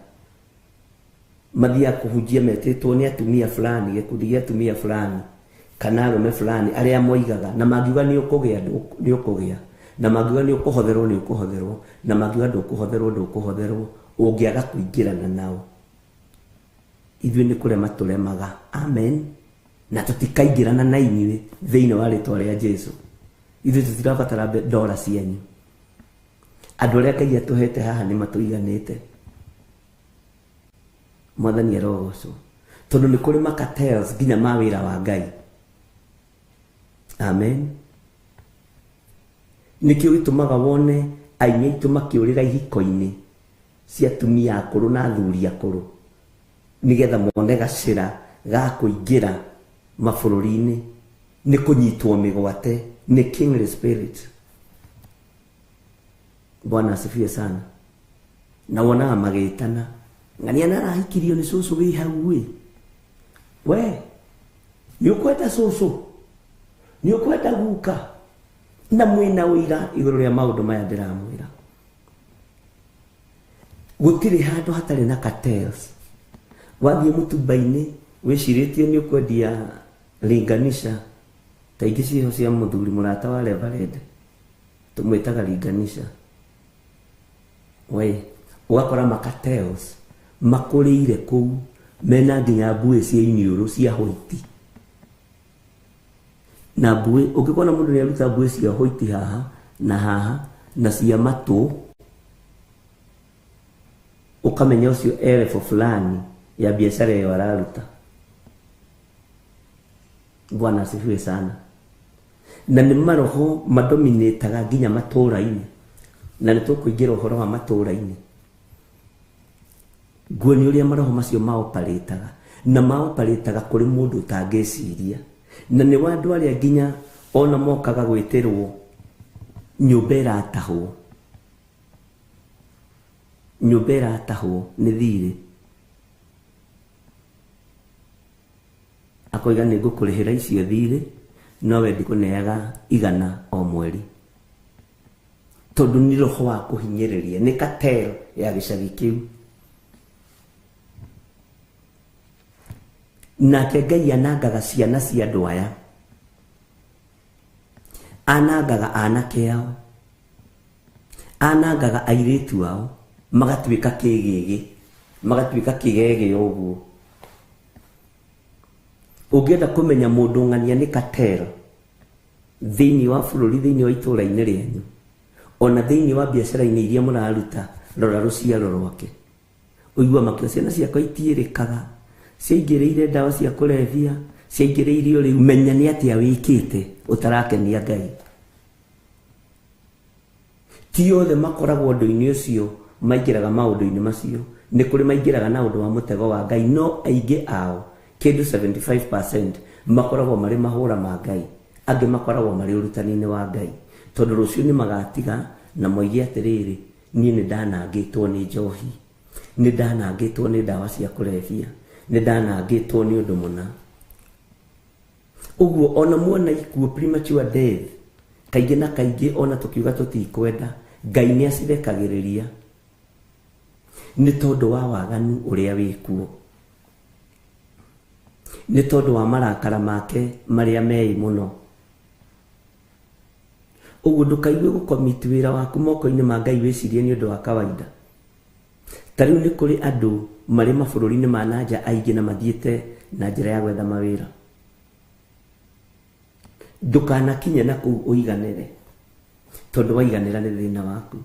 mathiaga kũhunjia metĩtwo nĩ atumia fulani, gĩkundi gĩa atumia fulani kana arũme fulani arĩa moigaga, na mangiuga nĩ ũkũgĩa nĩ ũkũgĩa, na mangiuga nĩ ũkũhotherwo nĩ ũkũhotherwo, na mangiuga ndũkũhotherwo ndũkũhotherwo, ũngĩaga kũingĩrana nao. Ithuĩ nĩ kũrema tũremaga. Amen. Na tũtikaingĩrana na inyuĩ thĩinĩ wa rĩtwa rĩa Jesũ. Ithuĩ tũtirabatara ndora cianyu. Andũ arĩa Ngai atũhete haha nĩ matũiganĩte. Mwathani arogocwo. Tondũ nĩ kũrĩ macartels nginya ma wĩra wa Ngai. Amen. Nĩkĩo gĩtũmaga wone aini aitũ makĩũrĩra ihiko-inĩ cia atumia akũrũ na athuri akũrũ, nĩgetha mone gacĩra ga kũingĩra mabũrũri-inĩ, nĩ kũnyitwo mĩgwate nĩ kingly spirit. Bwana asifiwe sana. Na wonaga magĩtana, ng'ania na arahikirio nĩ cũcũ wĩ hau ĩ. We nĩ ũkwenda cũcũ, nĩ ũkwenda guka, na mwĩna ũira igũrũ rĩa maũndũ maya ndĩramwĩra. Gũtirĩ handũ hatarĩ na cartels. Wathiĩ mũtumba-inĩ wĩcirĩtie nĩ ũkwendia linganisha, ta ingĩ ciĩho cia mũthuri mũrata wa Reverend, tũmwĩtaga linganisha. We Ũgakora makatels makũrĩire kũu mena nginya mbuĩ cia iniũrũ cia hoiti. Na mbuĩ ũngĩkona mũndũ nĩ aruta mbuĩ cia hoiti haha na haha na cia matũ, ũkamenya ũcio e level fulani ya biacara ĩyo araruta. Bwana asifiwe sana. Na nĩ maroho madominĩtaga nginya matũra-inĩ, na nĩ tũkũingĩra ũhoro wa matũra-inĩ. Nguo nĩ ũrĩa maroho macio maoparĩtaga, na maoparĩtaga kũrĩ mũndũ ũtangĩciria, na nĩ wa andũ arĩa nginya ona mokaga gwĩtĩrwo nyũmba ĩratahwo, nyũmba ĩratahwo nĩ thirĩ, akoiga nĩ ngũkũrĩhĩra icio thirĩ nowe ndikũneaga 100 o mweri, tondũ nĩ roho wa kũhinyĩrĩria, nĩ cartel ya gĩcagi kĩu. Nake Ngai anangaga ciana cia andũ aya, anangaga anake ao, anangaga airĩtu ao, magatuĩka kĩgĩgĩ, magatuĩka kĩgege ũguo. Ũngĩenda kũmenya mũndũ ng'ania nĩ cartel thĩinĩ wa bũrũri, thĩinĩ wa itũũra-inĩ rĩanyu, ona thĩinĩ wa biacara-inĩ iria mũraruta, rora rũciaro rwake. Ũigua makĩo ciana ciakwa itiĩrĩkaga, ciaingĩrĩire ndawa cia kũrebia, ciaingĩrĩire ũrĩu. Menya nĩ atĩa wĩkĩte ũtarakenia Ngai. Ti othe makoragwo ũndũ-inĩ ũcio maingĩraga maũndũ-inĩ macio, nĩ kũrĩ maingĩraga na ũndũ wa mũtego wa Ngai, no aingĩ ao kĩndũ 75% makoragwo marĩ mahũra ma Ngai, angĩ makoragwo marĩ ũrutani-inĩ wa Ngai, tondũ rũciũ nĩ magatiga na moige atĩrĩrĩ, niĩ nĩ ndanangĩtwo nĩ njohi, nĩ ndanangĩtwo nĩ ndawa cia kũrebia, nĩ ndanangĩtwo nĩ ũndũ mũna. Ũguo ona muona ikuũ premature death, kaingĩ na kaingĩ ona tũkiuga tũtikwenda, Ngai nĩ acirekagĩrĩria nĩ tondũ wa waganu ũrĩa wĩkuo, nĩ tondũ wa marakara make marĩa meĩ mũno. Ũguo ndũkaigue gũkomiti wĩra waku moko-inĩ ma Ngai wĩcirie nĩ ũndũ wa kawaida. Ta rĩu nĩ kũrĩ andũ marĩ mabũrũri-inĩ ma nanja aingĩ na mathiĩte na njĩra ya gwetha mawĩra. Ndũkanakinye na kũu ũiganĩre, tondũ waiganĩra nĩ thĩna waku.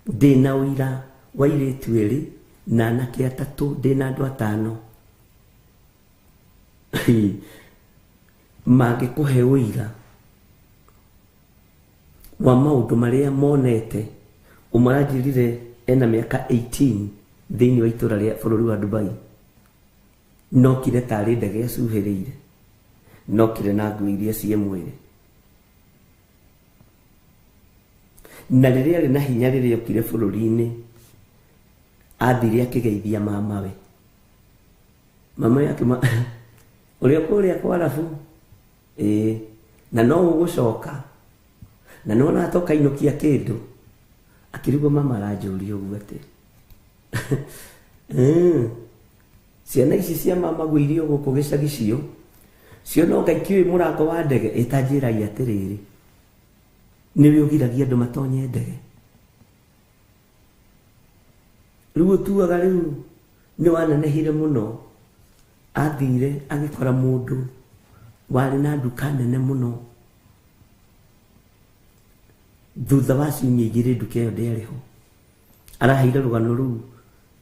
Ndĩna ũira wa airĩtu erĩ na anake atatũ, ndĩna andũ 5 mangĩkũhe ũira wa maũndũ marĩa monete. Ũmwe aranjĩrire ena mĩaka 18 thĩinĩ wa itũra rĩa bũrũri wa Dubai, nokire tarĩ ndege acuhĩrĩire, nokire na nguo iria ciĩ mwĩrĩ, na rĩrĩa arĩ na hinya rĩrĩa okire bũrũri-inĩ athire akĩgeithia mamawe, mamawe akĩma ũrĩa kũrĩa kwa Arabu, ĩĩ, na no ũgũcoka, na nĩwona tokainũkia kĩndũ. Akĩrigwo mama aranjũria ũguo atĩ ciana ici cia mama guo irio gũkũ gĩcagi cio cio no Ngai kĩũĩ mũrango wa ndege. Ĩtanjĩragia atĩrĩrĩ, nĩwe ũgiragia andũ matonye ndege. Rĩu ũtuaga rĩu nĩ wanenehire mũno. Athire agĩkora mũndũ warĩ na nduka nene mũno, thutha wa ciumia 2 nduka ĩyo ndĩarĩ ho. Araheire rũgano rũu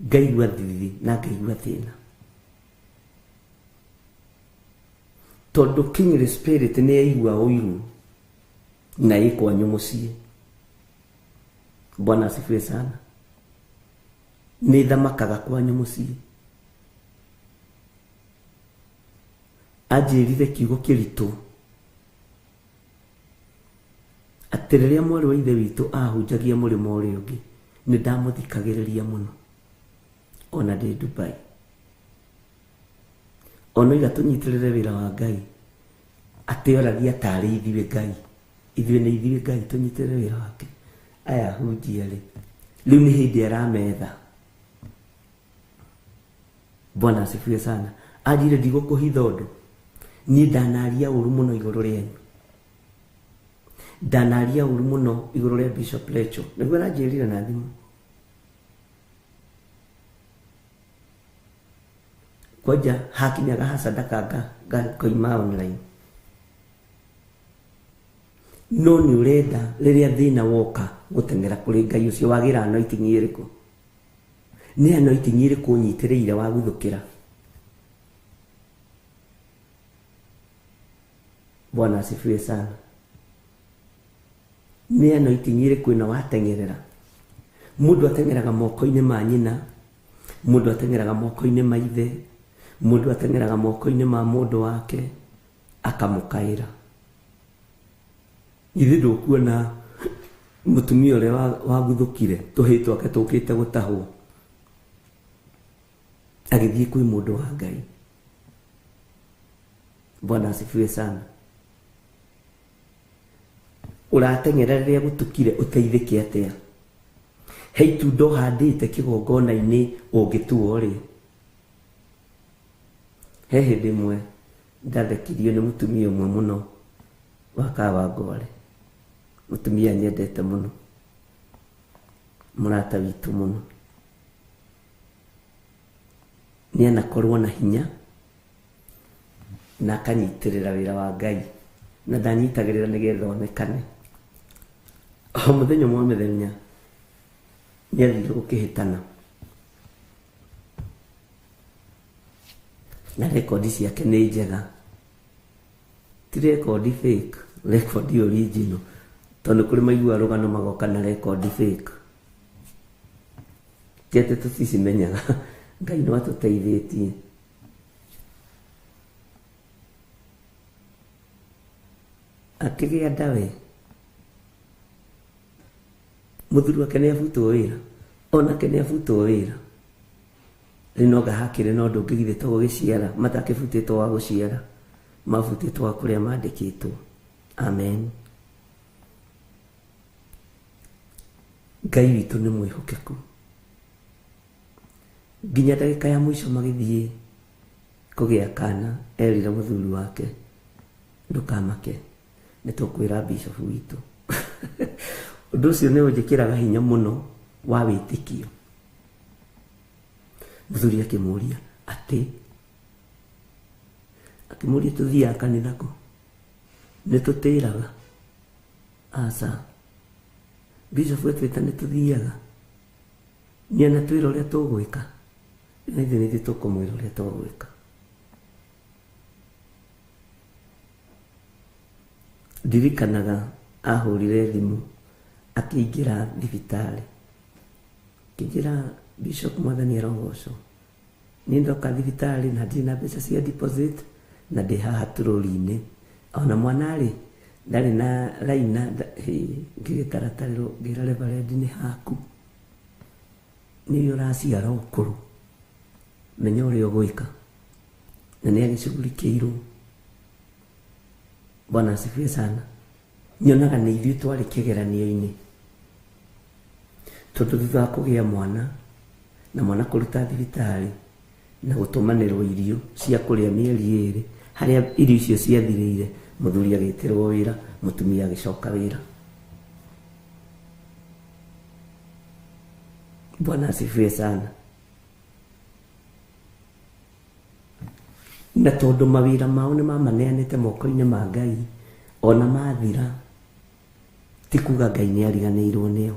ngaigua thithi na ngaigua thĩna, tondũ kingly spirit nĩ yaigua ũiru na ĩ kwanyu mũciĩ. Bwana asifiwe sana. Nĩ thamakaga kwanyu mũciĩ. Anjĩrire kiugo kĩritũ atĩ rĩrĩa mwarĩ wa ithe witũ ahunjagia mũrĩmo ũrĩa ũngĩ, nĩ ndamũthikagĩrĩria mũno ona ndĩ Dubai. Ona oiga tũnyitĩrĩre wĩra wa Ngai, atĩ oragia tarĩ ithuĩ Ngai, ithuĩ nĩ ithuĩ Ngai, tũnyitĩrĩre wĩra wake. Aya ahunjia rĩ, rĩu nĩ hĩndĩ arametha. Bwana asifiwe sana. Anjĩre ndigũkũhitha ũndũ, niĩ ndanaria ũru mũno igũrũ rĩanyu, Ndanaria ũru mũno igũrũ rĩa Bishop Lecho. Nĩguo aranjĩrire na thimũ. Kwanja hakinyaga ha sadaka ngakoima online. No nĩ ũrenda rĩrĩa thĩna woka gũteng'era kũrĩ Ngai ũcio wagĩra anointing ĩrĩkũ? Nĩ anointing ĩrĩkũ ũnyitĩrĩire wa guthũkĩra? Bwana asifiwe sana. Nĩ anointing ĩrĩkũ ĩno wateng'erera? Mũndũ ateng'eraga moko-inĩ ma nyina, mũndũ ateng'eraga moko-inĩ ma ithe, mũndũ ateng'eraga moko-inĩ ma mũndũ wake akamũkaĩra. Ithe ndũkuona mũtumia ũrĩa waguthũkire tũhĩĩ twake tũkĩte gũtahwo agĩthiĩ kwĩ mũndũ wa Ngai. Bwana asifiwe sana. Ũrateng'era rĩrĩa gũtukire ũteithĩke atĩa? He itunda ũhandĩte kĩgongona-inĩ ũngĩtuo rĩ? He hĩndĩ ĩmwe ndathekirio nĩ mũtumia ũmwe mũno wa Kawangware, mũtumia nyendete mũno, mũrata witũ mũno. Nĩ anakorwo na hinya na akanyitĩrĩra wĩra wa Ngai, na ndanyitagĩrĩra nĩgetha onekane. O mũthenya ũmwe wa mĩthenya nĩ athire gũkĩhĩtana na rekondi ciake nĩ njega, ti rekondi fake, rekondi original, tondũ kũrĩ maiguaga rũgano magoka na rekondi fake. Ti atĩ tũticimenyaga, Ngai no atũteithĩtie. Akĩgĩa nda we, mũthuri wake nĩ abutwo wĩra, onake nĩ abutwo wĩra. Rĩu no ngahakĩrĩ na ũndũ ũngĩ githĩ to gũgĩciara, matakĩbutĩtwo wa gũciara, mabutĩtwo wa kũrĩa mandĩkĩtwo. Amen. Ngai witũ nĩ mwĩhokeku. Nginya ndagĩka ya mũico magĩthiĩ kũgĩa kana, erire mũthuri wake, ndũkamake, nĩ tũkwĩra bishop witũ. Ũndũ ũcio nĩ ũnjĩkĩraga hinya mũno wa wĩtĩkio. Mũthuri akĩmũria atĩ, akĩmũria tũthiaga kanitha kũ? Nĩ tũtĩraga? Aca. Bishop etwĩta nĩ tũthiaga. Nĩ anatwĩra ũrĩa tũgwĩka. Na ithuĩ nĩ ithuĩ tũkũmwĩra ũrĩa tũgwĩka. Ndirikanaga ahũrire thimũ akĩingĩra thibitarĩ. Akĩnjĩra Bishop Mwathani arogocwo. Niĩ ndoka thibitarĩ na ndirĩ na mbeca cia deposit na ndĩ haha tũrũri-inĩ. Ona mwana rĩ ndarĩ na raina, ngĩgĩtaratarĩrwo ngĩra reverend nĩ haku. Nĩwe ũraciara ũkũrũ. Menya ũrĩa ũgwĩka. Na nĩ agĩcugurikĩirwo. Bwana asifiwe sana. Nyonaga nĩ ithuĩ twarĩ kĩgeranio-inĩ. Tondũ thutha wa kũgĩa mwana na mwana kũruta thibitarĩ na gũtũmanĩrwo irio cia kũrĩa mĩeri ĩrĩ, harĩa irio icio ciathirĩire, mũthuri agĩtĩrwo wĩra, mũtumia agĩcoka wĩra. Bwana asifiwe sana. Na tondũ mawĩra mao nĩ mamaneanĩte moko-inĩ ma Ngai, ona mathira ti kuga Ngai nĩ ariganĩirwo nĩo.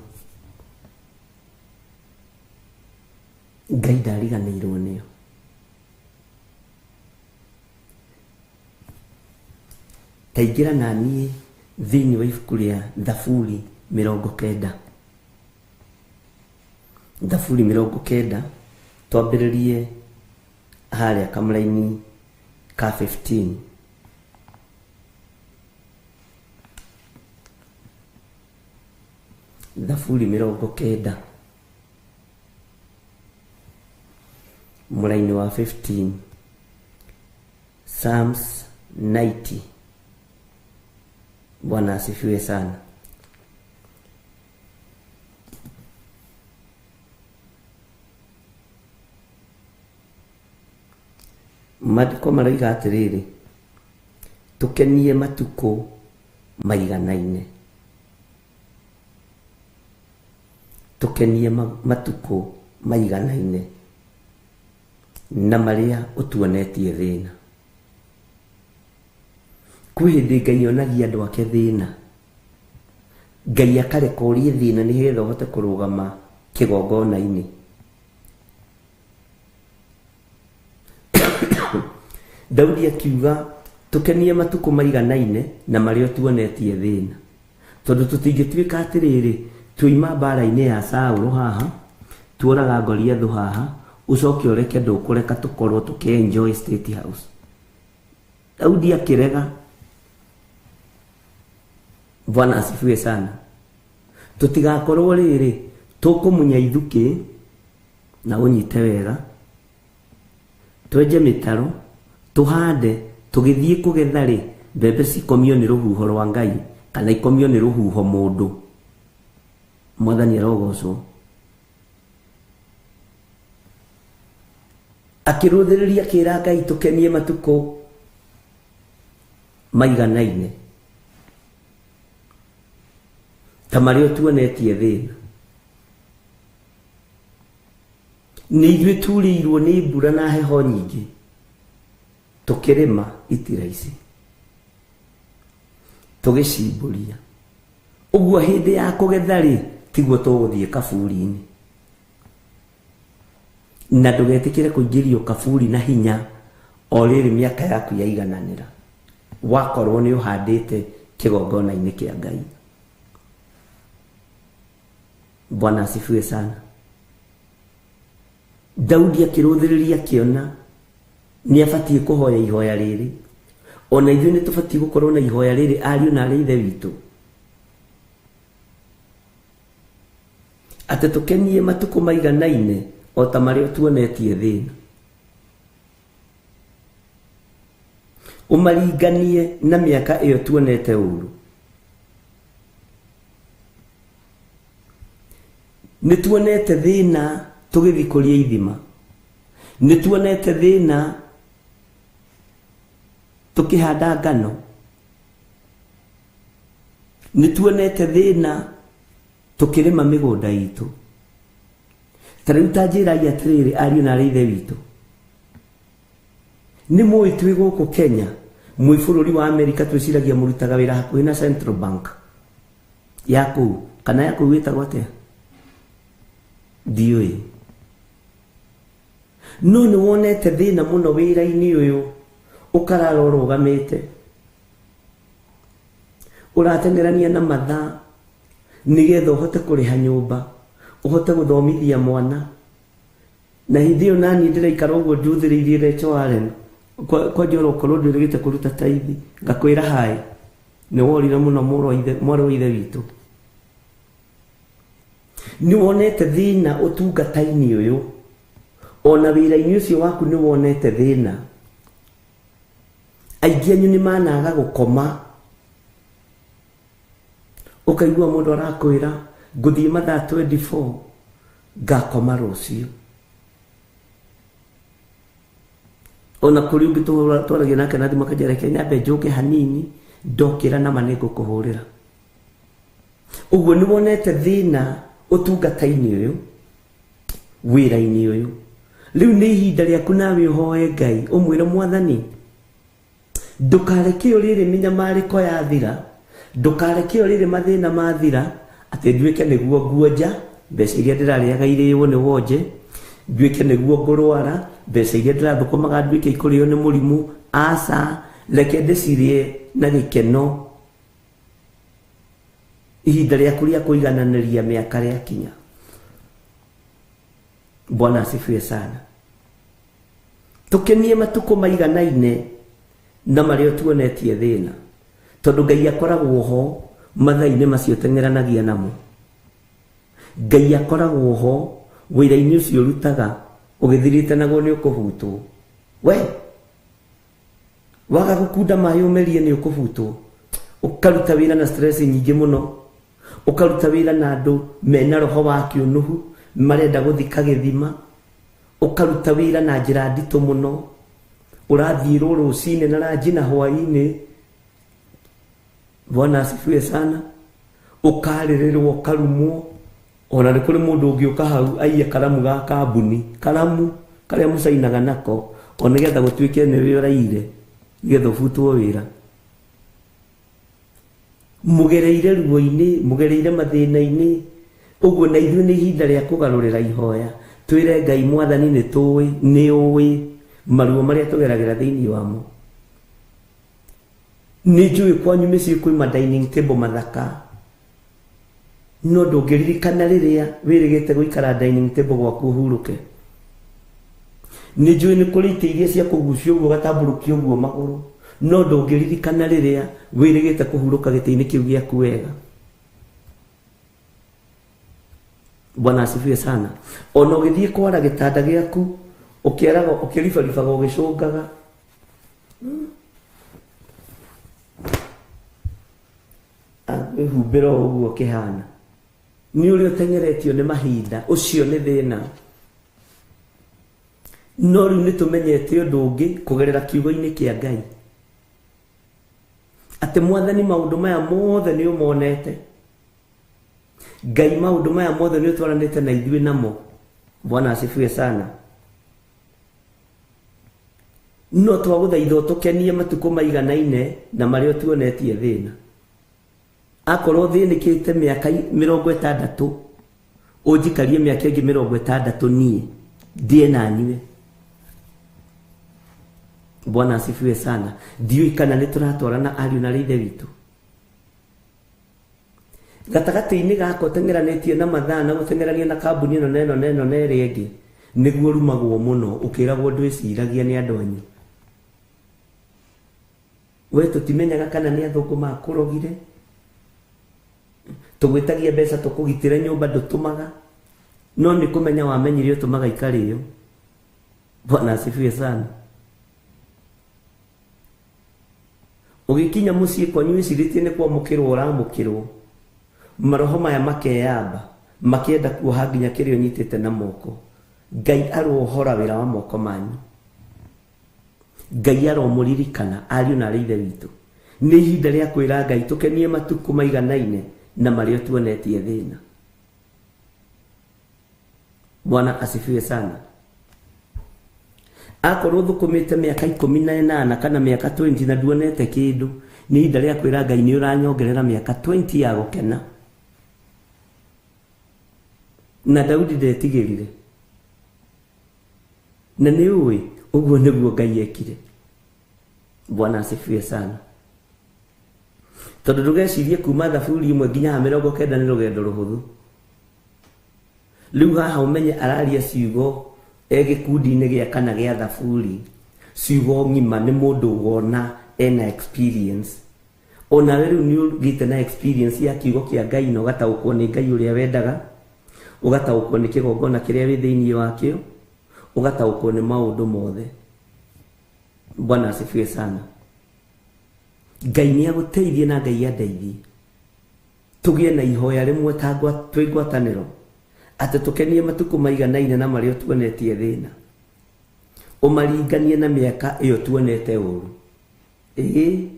Ngai ndariganĩirwo nĩo. Taingĩra na niĩ thĩinĩ wa ibuku rĩa Thaburi 90. Thaburi 90 twambĩrĩrie harĩa kamũraini ka 15. Thaburi 90 mũraini wa 15. Psalms 90. Bwana asifiwe sana. Maandĩko maroiga atĩrĩrĩ, tũkenie matukũ maiganaine. Tũkenie matukũ maiganaine na marĩa ũtuonetie thĩna. Kwĩ hĩndĩ Ngai onagia andũ ake thĩna, Ngai akareka ũrie thĩna nĩgetha ũhote kũrũgama kĩgongona-inĩ. Daudi akiuga tũkenie matukũ maiganaine na marĩa ũtuonetie thĩna, tondũ tũtingĩtuĩka atĩrĩrĩ tuoima mbara-inĩ ya Saũlũ haha, tuoraga Goliathũ haha, ũcoke ũreke ndũkũreka tũkorwo tũkĩ-enjoy State House. Daudi akĩrega. Bwana asifiwe sana. Tũtigakorwo rĩrĩ tũkũmunya ithukĩ na ũnyite wega, twenje mĩtaro, tũhande, tũgĩthiĩ kũgetha rĩ, mbembe cikomio nĩ rũhuho rwa Ngai kana ikomio nĩ rũhuho mũndũ. Mwathani arogocwo. Akĩrũthĩrĩria akĩra Ngai tũkenie matukũ maiganaine ta marĩa ũtuonetie thĩna. Nĩ ithuĩ turĩirwo nĩ mbura na heho nyingĩ, tũkĩrĩma itira ici, tũgĩcimbũria. Ũguo hĩndĩ ya kũgetha rĩ, tiguo tũgũthiĩ kaburi-inĩ. Na ndũgetĩkĩre kũingĩrio kaburi na hinya o rĩrĩ mĩaka yaku yaigananĩra, wakorwo nĩ ũhandĩte kĩgongona-inĩ kĩa Ngai. Bwana asifiwe sana. Daudi akĩrũthĩrĩria akĩona nĩ abatiĩ kũhoya ihoya rĩrĩ. Ona ithuĩ nĩ tũbatiĩ gũkorwo na ihoya rĩrĩ, ariũ na arĩ ithe witũ, atĩ tũkenie matukũ maiganaine o ta marĩa ũtuonetie thĩna, ũmaringanie na mĩaka ĩyo tuonete ũru. Nĩ tuonete thĩna tũgĩthiĩ kũrĩa ithima, nĩ tuonete thĩna tũkĩhanda ngano, nĩ tuonete thĩna tũkĩrĩma mĩgũnda itũ. Ta rĩu ta njĩrai atĩrĩrĩ, ariũ na arĩ ithe witũ, nĩ mũĩ twĩ gũkũ Kenya, mwĩ bũrũri wa Amerika, twĩciragia mũrutaga wĩra hakuhĩ na Central Bank ya kũu, kana ya kũu ĩtagwo atĩa, ndiũĩ. No nĩ wonete thĩna mũno wĩra-inĩ ũyũ, ũkarara ũrũgamĩte, ũrateng'erania na mathaa nĩgetha ũhote kũrĩha nyũmba, ũhote gũthomithia mwana. Na hĩndĩ ĩyo naniĩ ndĩraikara ũguo njuthĩrĩirie Rachel Warren, kwanja oro ũkorwo ndwĩrĩgĩte kũruta taithi, ngakwĩra haĩ, nĩ worire mũno mwarĩ wa ithe witũ. Nĩ wonete thĩna ũtungata-inĩ ũyũ, ona wĩra-inĩ ũcio waku nĩ wonete thĩna. Aingĩ anyu nĩ managa gũkoma, ũkaigua mũndũ arakwĩra ngũthiĩ mathaa 24 ngakoma rũciũ. Ona kũrĩ ũngĩ twaragia nake na thimũ akanjĩra reke nyambe njũke hanini, ndokĩra nama nĩ ngũkũhũrĩra. Ũguo nĩ wonete thĩna ũtungata-inĩ ũyũ, wĩra-inĩ ũyũ. Rĩu nĩ ihinda rĩaku nawe ũhoe Ngai, ũmwĩre Mwathani, ndũkareke o rĩrĩ mĩnyamarĩko yathira, ndũkareke o rĩrĩ mathĩna mathira, atĩ nduĩke nĩguo nguonja mbeca iria ndĩrarĩaga irĩo nĩ wonje, nduĩke nĩguo ngũrwara mbeca iria ndĩrathũkũmaga nduĩke ikũrĩo nĩ mũrimũ. Aca, reke ndĩcirĩe na gĩkeno. Ihinda rĩaku rĩa kũigananĩria mĩaka rĩakinya. Bwana asifiwe sana. Tũkenie matukũ maiganaine na marĩa ũtuonetie thĩna, tondũ Ngai akoragwo ho mathaa-inĩ macio teng'eranagia namo. Ngai akoragwo ho wĩra-inĩ ũcio ũrutaga, ũgĩthirĩte naguo nĩ ũkũhutwo. We waga gũkunda maĩ ũmerie nĩ ũkũhutwo. Ũkaruta wĩra na stress nyingĩ mũno, ũkaruta wĩra na andũ mena roho wa kĩũnũhu marenda gũthika gĩthima, ũkaruta wĩra na njĩra nditũ mũno, ũrathiĩrwo rũcinĩ na ranji na hwaĩ-inĩ. Bwana asifiwe sana. Ũkarĩrĩrwo, ũkarumwo, Ona nĩ kũrĩ mũndũ ũngĩũka hau aiye karamu ga kambuni, karamu karĩa mũcainaga nako, o nĩgetha gũtuĩke nĩwe ũraire, nĩgetha ũbutwo wĩra. Mũgereire ruo-inĩ, mũgereire mathĩna-inĩ, ũguo na ithuĩ nĩ ihinda rĩa kũgarũrĩra ihoya. Twĩre Ngai Mwathani nĩ tũĩ, nĩ ũĩ maruo marĩa tũgeragĩra thĩinĩ wamo. Nĩ njũĩ kwanyu mĩciĩ kwĩ ma dining table mathaka, no ndũngĩririkana rĩrĩa wĩrĩgĩte gũikara dining table gwaku ũhurũke. Nĩ njũĩ nĩ kũrĩ itĩ iria cia kũgucio ũguo ũgatambũrũkia ũguo magũrũ, no ndũngĩririkana rĩrĩa wĩrĩgĩte kũhurũka gĩtĩ-inĩ kĩu gĩaku wega. Bwana asifiwe sana. Ona ũgĩthiĩ kwara gĩtanda gĩaku, ũkĩaraga, ũkĩribaribaga ũgĩcũngaga. Agwĩhumbĩra o ũguo kĩhana. Nĩ ũrĩa ũteng'eretio nĩ mahinda, ũcio nĩ thĩna. No rĩu nĩ tũmenyete ũndũ ũngĩ kũgerera kiugo-inĩ kĩa Ngai. Atĩ Mwathani maũndũ maya mothe nĩ ũmonete. Ngai maũndũ maya mothe nĩ ũtwaranĩte na ithuĩ namo. Bwana asifiwe sana. No twagũthaitha ũtũkenie matukũ maiganaine na marĩa ũtuonetie thĩna. Akorwo thĩnĩkĩte mĩaka 60, ũnjikarie mĩaka ĩngĩ 60 niĩ ndĩe na nyue. Bwana asifiwe sana. Ndiũĩ kana nĩ tũratwarana ariũ na ithe witũ. Gatagatĩ-inĩ gaka ũteng'eranĩtie na mathaa na gũteng'erania na kambuni ĩno na ĩno na ĩno na ĩrĩa ĩngĩ, nĩguo ũrumagwo mũno ũkĩragwo ndwĩciragia nĩ andũ anyu. We tũtimenyaga kana nĩ athũngũ makũrogire. Tũgwĩtagia mbeca tũkũgitĩre nyũmba ndũtũmaga, no nĩ kũmenya wamenyire ũtũmaga ikarĩo. Bwana asifiwe sana. Ũgĩkinya mũciĩ kwanyu wĩcirĩtie nĩ kwamũkĩrwo ũramũkĩrwo, maroho maya makeyamba makĩenda kuoha nginya kĩrĩa ũnyitĩte na moko. Ngai arohora wĩra wa moko manyu. Ngai aromũririkana ariũ na arĩ ithe witũ. Nĩ ihinda rĩa kwĩra Ngai tũkenie matukũ maiganaine na marĩa tuonetie thĩna. Bwana asifiwe sana. Akorwo thũkũmĩte mĩaka 18 kana mĩaka 20 na nduonete kĩndũ, nĩ ihinda rĩa kwĩra Ngai nĩ ũranyongerera mĩaka 20 ya gũkena. Na Daudi ndetigĩrire. Na nĩ ũĩ ũguo nĩguo Ngai ekire. Bwana asifiwe sana. Tondũ ndũgecirie kuma thaburi 1 nginya 90 nĩ rũgendo rũhũthũ. Rĩu haha ũmenye araria ciugo e gĩkundi-inĩ gĩa kana gĩa thaburi, ciugo ng'ima nĩ mũndũ wona ena experience. Onawe rĩu nĩ ũgĩte na experience ya kiugo kĩa Ngai na ũgataũkwo nĩ Ngai ũrĩa wendaga, ũgataũkwo nĩ kĩgongona kĩrĩa wĩ thĩinĩ wakĩo, ũgataũkwo nĩ maũndũ mothe. Bwana asifiwe sana. Ngai nĩ agũteithie na Ngai andeithie tũgĩe na ihoya rĩmwe ta twĩ ngwatanĩro, atĩ tũkenie matukũ maiganaine na marĩa tuonetie thĩna, ũmaringanie na mĩaka ĩyo tuonete ũru. Ĩĩ,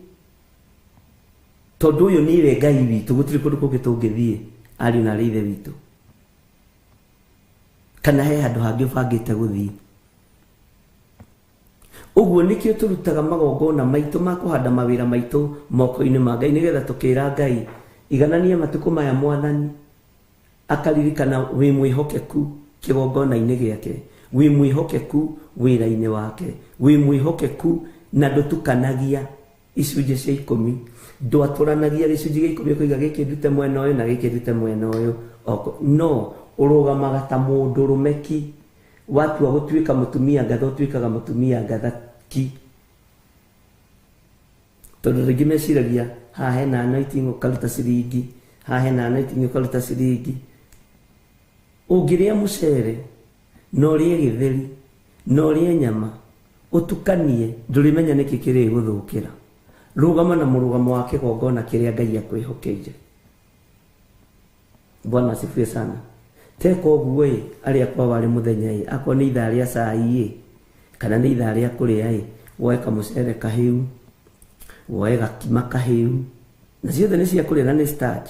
tondũ ũyũ nĩwe Ngai witũ, gũtirĩ kũndũ kũngĩ tũngĩthiĩ ariũ na arĩ ithe witũ, kana he handũ hangĩ ũbangĩte gũthiĩ. Ũguo nĩkĩo tũrutaga magongona maitũ ma kũhanda mawĩra maitũ moko-inĩ ma Ngai, nĩgetha tũkĩra Ngai iganania matukũ maya Mwathani akaririkana wĩ mwĩhokeku kĩgongona-inĩ gĩake, wĩ mwĩhokeku wĩra-inĩ wake, wĩ mwĩhokeku na ndũtukanagia icunjĩ cia 10, ndwatũranagia gĩcunjĩ gĩa 10 ũkoiga gĩkĩ ndute mwena ũyũ na gĩkĩ ndute mwena ũyũ. No ũrũgamaga ta mũndũrũme ki. Watua gũtuĩka mũtumia ngatha ũtuĩkaga mũtumia ngatha ki. Tondũ rĩngĩ meciragia haha hena anointing ũkaruta ciringi, haha hena anointing ũkaruta ciringi. Ũngĩrĩa mũcere na ũrĩe gĩtheri na ũrĩe nyama ũtukanie, ndũrĩmenya nĩkĩ kĩrĩgũthũkĩra. Rũgama na mũrũgamo wa kĩgongona kĩrĩa Ngai akwĩhokeire. Bwana asifiwe sana. Teka ũguo ĩ, arĩa kwao arĩ mũthenya ĩ, akorwo nĩ ithaa rĩa cai ĩ, kana nĩ ithaa rĩa kũrĩa ĩ, woe kamũcere kahĩu, woe gakima kahĩu, na ciothe nĩ cia kũrĩa na nĩ starch.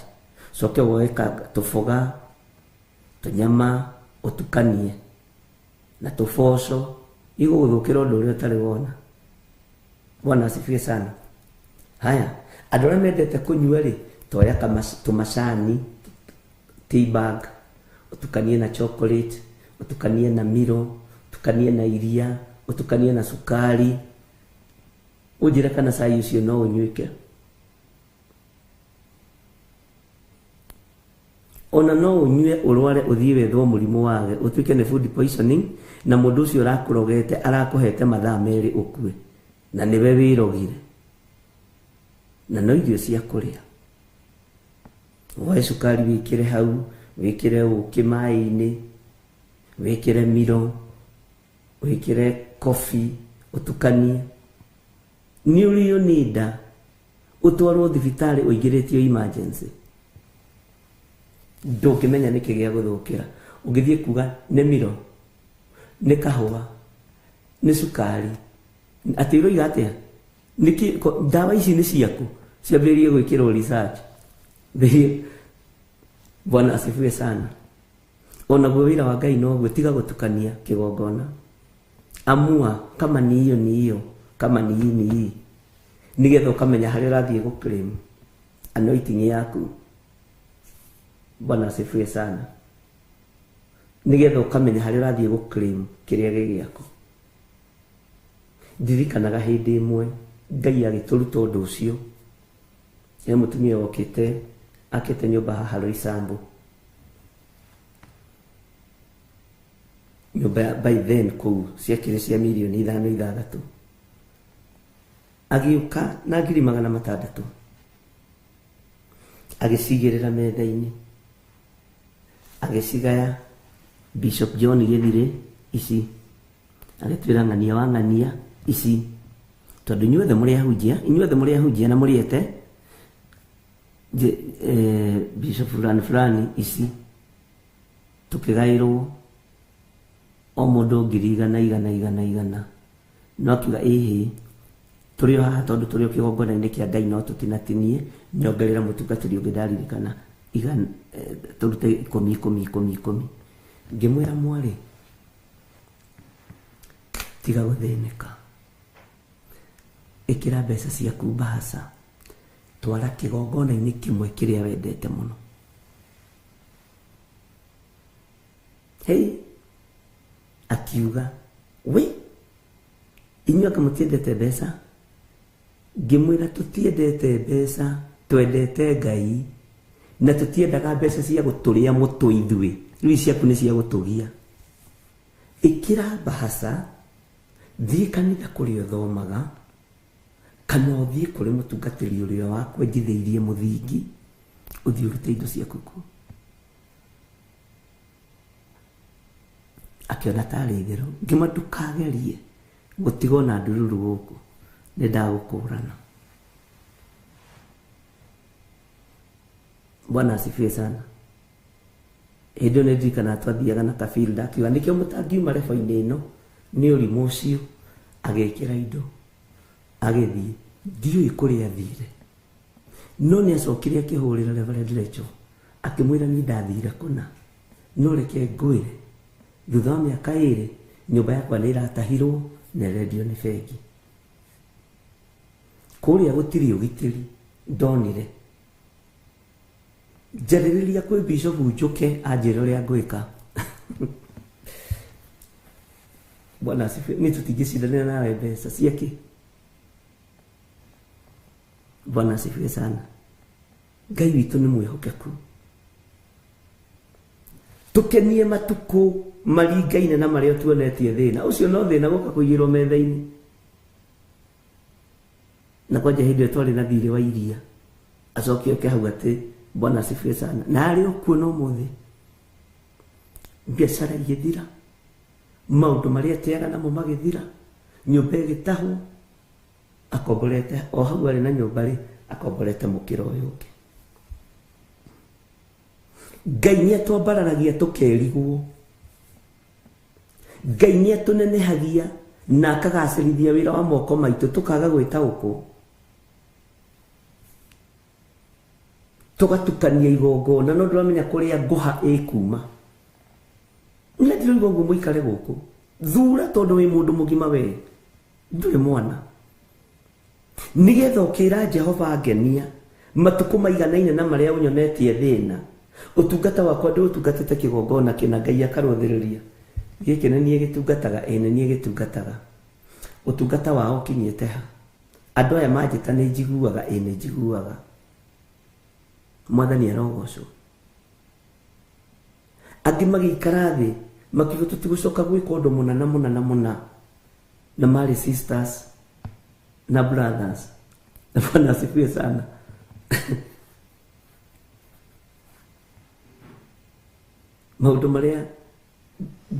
Coke woe tũboga, Tũnyama ũtukanie na tũboco igũgũthũkĩra ũndũ ũrĩa ũtarĩ wona. Bwana asifiwe sana. Haya, andũ arĩa mendete kũnyua rĩ, toya tũmacani, tea bag, ũtukanie na chocolate, ũtukanie na miro, ũtukanie na iria, ũtukanie na cukari, ũnjĩre kana cai ũcio no ũnyuĩke. Ona no ũnyue ũrware ũthiĩ wethwo mũrimũ wage ũtuĩke nĩ food poisoning, na mũndũ ũcio ũrakũrogete arakũhete mathaa merĩ ũkue, na nĩwe wĩrogire, na no irio cia kũrĩa. Woe cukari wĩkĩre hau, wĩkĩre ũkĩ maĩ-inĩ, wĩkĩre miro, wĩkĩre coffee, ũtukanie. Nĩ ũrĩo nĩ nda, ũtwarwo thibitarĩ ũingĩrĩtio emergency. Ndũngĩmenya nĩkĩ gĩa gũthũkĩra. Ũngĩthiĩ kuga nĩ miro, nĩ kahũa, nĩ cukari, atĩ ũroiga atĩa? Nĩkĩ ndawa ici nĩ ciaku? Ciambĩrĩrie gwĩkĩrwo research. Bwana asifiwe sana. Onaguo wĩra wa Ngai noguo, tiga gũtukania kĩgongona. Amua kama ni hiyo ni hiyo, kama ni hii ni hii, nĩgetha ũkamenya harĩa ũrathiĩ gũ claim anointing yaku. Bwana asifiwe sana. Nĩgetha ũkamenya harĩa ũrathiĩ gũ claim kĩrĩa gĩ gĩaku. Ndirikanaga hĩndĩ ĩmwe Ngai agĩtũruta ũndũ ũcio. He mũtumia wokĩte akĩte nyũmba haha Roysambu. Nyũmba ya by then kũu ciakĩrĩ cia mirioni 5 6. Agĩũka na ngiri 600. Agĩcigĩrĩra metha-inĩ. Agĩcigaya Bishop John Gĩthirĩ ici. Agĩtwĩra ng'ania wa ng'ania ici. Tondũ inyuothe mũrĩ ahunjia, inyuothe mũrĩ ahunjia na mũrĩete Bishop fulani fulani ici. Tũkĩgaĩrwo o mũndũ ngiri igana igana igana igana. No akiuga ĩhĩ, tũrĩ o haha tondũ tũrĩ o kĩgongona-inĩ kĩa Ngai no tũtinatinie, nyongerera mũtungatĩri ũngĩ ndaririkana igana, tũrute ikũmi ikũmi ikũmi ikũmi. Ngĩmwĩra mwarĩ, tiga gũthĩnĩka, ĩkĩra mbeca ciaku mbahaca, twara kĩgongona-inĩ kĩmwe kĩrĩa wendete mũno. Hey, akiuga we, inyuĩ anga mũtiendete mbeca? Ngĩmwĩra tũtiendete mbeca, twendete Ngai, na tũtiendaga mbeca cia gũtũrĩa mũtwe ithuĩ. Rĩu ici ciaku nĩ cia gũtũgia. Ĩkĩra mbahaca, thiĩ kanitha kũrĩa ũthomaga, kana ũthiĩ kũrĩ mũtungatĩri ũrĩa wakwenjithĩirie mũthingi, ũthiĩ ũrute indo ciaku kuo. Akĩona tarĩ itherũ. Ngĩmwĩra ndũkagerie gũtigwo na ndururu gũkũ, nĩ ndagũkũrana. Bwana asifiwe sana. Hĩndĩ ĩyo nĩ ndirikanaga twathiaga na Kabilda, akiuga nĩkĩo mũtangiuma rebo-inĩ ĩno nĩ ũrimũ ũcio. Agĩkĩra indo agĩthiĩ, ndiũĩ kũrĩa athire, no nĩ acokire akĩhũrĩra Reverend Rachel akĩmwĩra niĩ ndathire kũna, no reke ngwĩre thutha wa mĩaka 2 nyũmba yakwa nĩ ĩratahirwo na ĩrendio nĩ bengi. Kũrĩa gũtirĩ ũgitĩri ndonire. Njarĩrĩria kwĩ Bishop Njũke anjĩre ũrĩa ngwĩka. Bwana asifiwe. Niĩ tũtingĩcindanĩra nawe mbeca ciakĩ. Bwana asifiwe sana. Ngai witũ nĩ mwĩhokeku. Tũkenie matukũ maringaine na marĩa tuonetie thĩna. Ũcio no thĩna gũka kũigĩrwo metha-inĩ. Na kwanja hĩndĩ ĩyo twarĩ na thirĩ wa iria, acoke oke hau atĩ Bwana asifiwe sana. Na arĩ o kuo no ũmũthĩ. Biacara igĩthira, maũndũ marĩa ateaga namo magĩthira, nyũmba ĩgĩtahwo, akomborete o hau arĩ na nyũmba rĩ, akomborete mũkĩra ũyũ ũngĩ. Ngai nĩ atwambararagia tũkerigwo. Ngai nĩ atũnenehagia na akagacĩrithia wĩra wa moko maitũ tũkaga gwĩtaũkwo. Tũgatukania igongona no ndũramenya kũrĩa ngũha ĩkuma. Na ndiroiga ũguo mũikare gũkũ. Thura tondũ wĩ mũndũ mũgima we, ndũrĩ mwana. Nĩgetha ũkĩra Jehova ngenia matukũ maiganaine na marĩa ũnyonetie thĩna. Ũtungata wakwa ndĩũtungatĩte kĩgongona kĩna Ngai akarũthĩrĩria. Gĩkĩ nĩ niĩ gĩtungataga, ĩ nĩ niĩ gĩtungataga. Ũtungata wao ũkinyĩte ha? Andũ aya manjĩta nĩ njiguaga, ĩ nĩ njiguaga. Mwathani arogocwo. Angĩ magĩikara thĩ makiuga tũtigũcoka gwĩka ũndũ mũna na mũna na mũna, na marĩ sisters na brothers. Bwana asifiwe sana. Maũndũ marĩa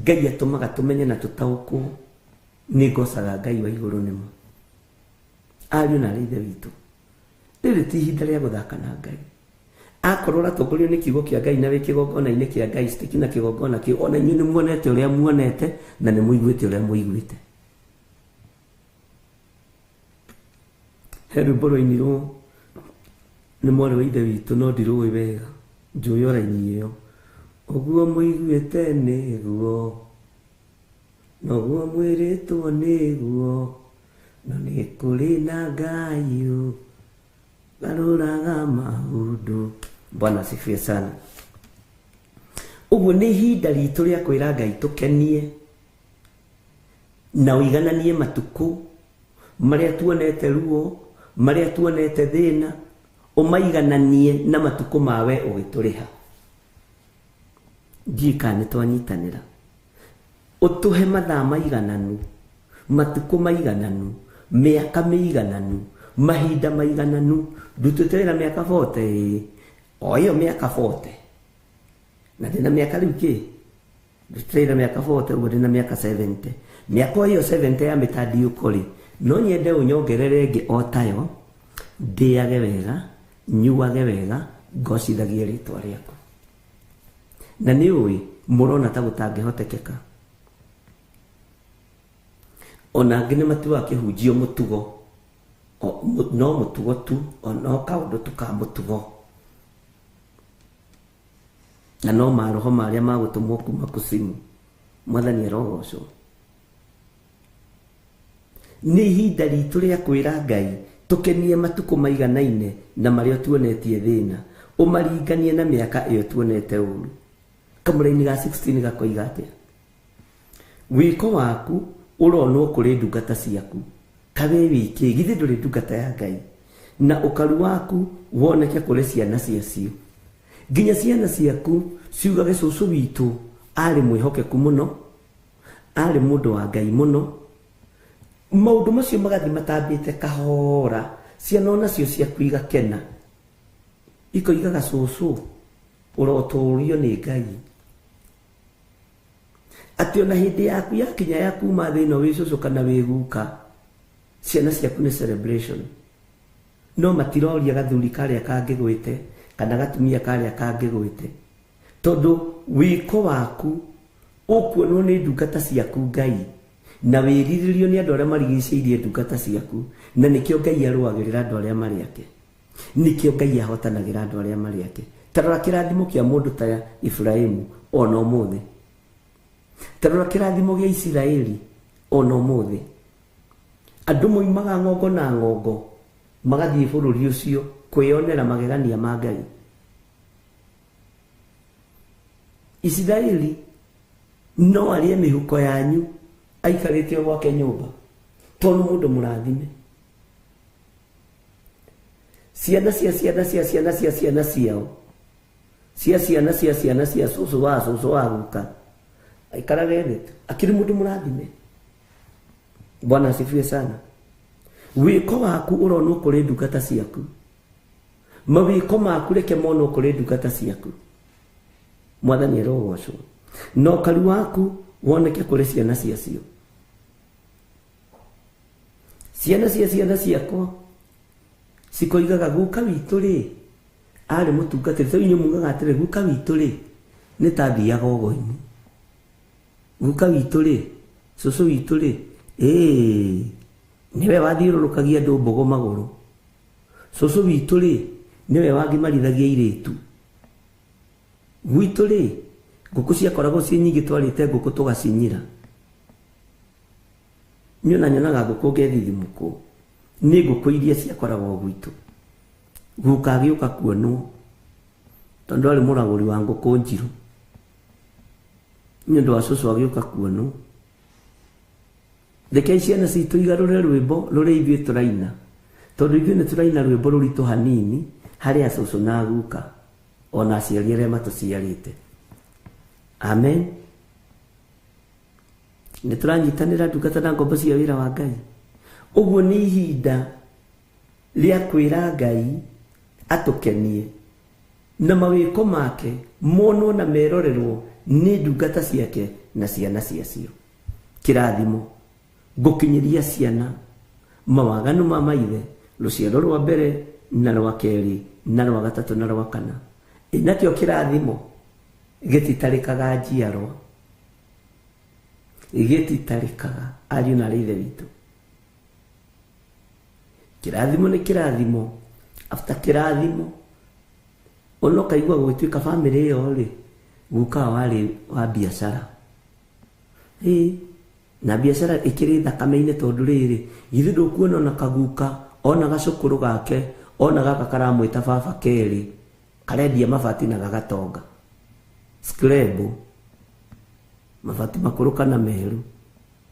Ngai atũmaga tũmenye na tũtaũkwo, nĩ ngocaga Ngai wa igũrũ nĩmo. Ariũ na arĩ ithe witũ, rĩrĩ ti ihinda rĩa gũthaka na Ngai. Akorwo ũratongorio nĩ kiugo kĩa Ngai na wĩ kĩgongona-inĩ kĩa Ngai, stick na kĩgongona kĩu, ona inyuĩ nĩ muonete ũrĩa muonete na nĩ mũiguĩte ũrĩa mũiguĩte. He rwĩmbo rwainirwo nĩ mwarĩ wa ithe witũ, no ndirũĩ wega, njũĩ o raini ĩyo. Ũguo mũiguĩte nĩguo, noguo mwĩrĩtwo nĩguo, no nĩ kũrĩ na Ngai ũgarũraga maũndũ. Bwana asifiwe sana. Ũguo nĩ ihinda ritũ rĩa kwĩra Ngai tũkenie na ũigananie matukũ marĩa tuonete ruo, marĩa tuonete thĩna, ũmaigananie na matukũ mawe ũgĩtũrĩha. Ndiũĩ kana nĩ twanyitanĩra. Ũtũhe mathaa maigananu, matukũ maigananu, mĩaka mĩigananu, mahinda maigananu. Ndutĩte wĩra mĩaka 40, o ĩyo mĩaka 40. Na ndĩna mĩaka rĩu kĩ? Ndutĩte wĩra mĩaka 40, ũguo ndĩna mĩaka 70. Mĩaka ĩyo 70 ya mĩtandiũko rĩ, no nyende ũnyongerere ĩngĩ o tayo, ndĩage wega, nyuage wega, ngocithagie rĩtwa rĩaku. Na nĩ ũĩ mũrona ta gũtangĩhotekeka. Ona angĩ nĩ matuaga kĩhunjio mũtugo, no mũtugo tu, no kaũndũ tu ka mũtugo. Na no maroho marĩa magũtũmwo kuma kusimu. Mwathani arogocwo. Nĩ ihinda ritũ rĩa kwĩra Ngai tũkenie matukũ maiganaine na marĩa tuonetie thĩna, ũmaringanie na mĩaka ĩyo tuonete ũru. Kamũraini ga 16 gakoiga atĩa? Wĩko waku ũronwo kũrĩ ndungata ciaku, ta we wĩ kĩ, githĩ ndũrĩ ndungata ya Ngai? Na ũkaru waku woneke kũrĩ ciana ciacio. Nginya ciana ciaku ciugage cũcũ witũ arĩ mwĩhokeku mũno, arĩ mũndũ wa Ngai mũno. Maũndũ macio magathiĩ matambĩte kahora, ciana onacio ciaku igakena, ikoigaga cũcũ ũrotũũrio nĩ Ngai. Atĩ ona hĩndĩ yaku yakinya ya kuma thĩ ĩno wĩ cũcũ kana wĩ guka, ciana ciaku nĩ celebration. No matiroria gathuri karĩa kangĩgwĩte kana gatumia karĩa kangĩgwĩte, tondũ wĩko waku ũkuonwo nĩ ndungata ciaku Ngai, na wĩrirĩrio nĩ andũ arĩa marigicĩirie ndungata ciaku, na nĩkĩo Ngai arũagĩrĩra andũ arĩa marĩ ake, nĩkĩo Ngai ahotanagĩra andũ arĩa marĩ ake. Ta rora kĩrathimo kĩa mũndũ ta Ibrahimu ona ũmũthĩ, ta rora kĩrathimo gĩa Isiraeli ona ũmũthĩ. Andũ moimaga ng'ongo na ng'ongo magathiĩ bũrũri ũcio kwĩyonera magegania ma Ngai. Isiraeli no arĩe mĩhuko yanyu aikarĩte o gwake nyũmba, tondũ mũndũ mũrathime. Ciana cia ciana cia ciana cia ciana ciao, cia ciana cia ciana cia cũcũ wa cũcũ wa guka, aikarage thĩ tu, akĩrĩ mũndũ mũrathime. Bwana asifiwe sana. Wĩko waku ũronwo kũrĩ ndungata ciaku, mawĩko maku reke monwo kũrĩ ndungata ciaku. Mwathani arogocwo. Na ũkaru waku woneke kũrĩ ciana ciacio. Ciana cia ciana ciakwa cikoigaga guka witũ rĩ arĩ mũtungatĩri. Rĩu inyuĩ mugaga atĩrĩ, guka witũ rĩ nĩ ta athiaga ũgo-inĩ, guka witũ rĩ, cũcũ witũ rĩ, ĩĩ nĩwe wathiũrũrũkagia andũ mbogo magũrũ, cũcũ witũ rĩ nĩwe wagimarithagia airĩtu, gwitũ rĩ Ngũkũ ciakoragwo ciĩ nyingĩ, twarĩte ngũkũ tũgacinyira. Niĩ ona nyonaga ngũkũ ngethithimũkwo nĩ ngũkũ iria ciakoragwo gwitũ. Guka agĩũka kuonwo tondũ arĩ mũragũri wa ngũkũ njirũ, nĩ ũndũ wa cũcũ agĩũka kuonwo. Rekei ciana citũ igarũre rwĩmbo rũrĩa ithuĩ tũraina, tondũ ithuĩ nĩ tũraina rwĩmbo rũritũ hanini harĩ acũcũ na aguka ona aciari arĩa matũciarĩte. Amen. Nĩ tũranyitanĩra ndungata na ngombo cia wĩra wa Ngai. Ũguo nĩ ihinda rĩa kwĩra Ngai atũkenie na mawĩko make monwo na merorerwo nĩ ndungata ciake na ciana ciacio. Kĩrathimo ngũkinyĩria ciana mawaganu ma maithe, rũciaro rwa mbere na rwa kerĩ na rwa gatatũ na rwa kana. Ĩ nakĩo kĩrathimo gĩtitarĩkaga njiarwa, gĩtitarĩkaga ariũ na arĩ ithe witũ. Kĩrathimo nĩ kĩrathimo, after kĩrathimo ona ũkaigua gũgĩtuĩka bamĩrĩ ĩyo rĩ, guka warĩ wa biacara. Ĩ na biacara ĩkĩrĩ thakame-inĩ, tondũ rĩrĩ githĩ ndũkuona ona kaguka ona gacũkũrũ gake ona gaka karamwĩta baba kerĩ karendia mabati na gagatonga skrebu mabati makũrũ kana meru.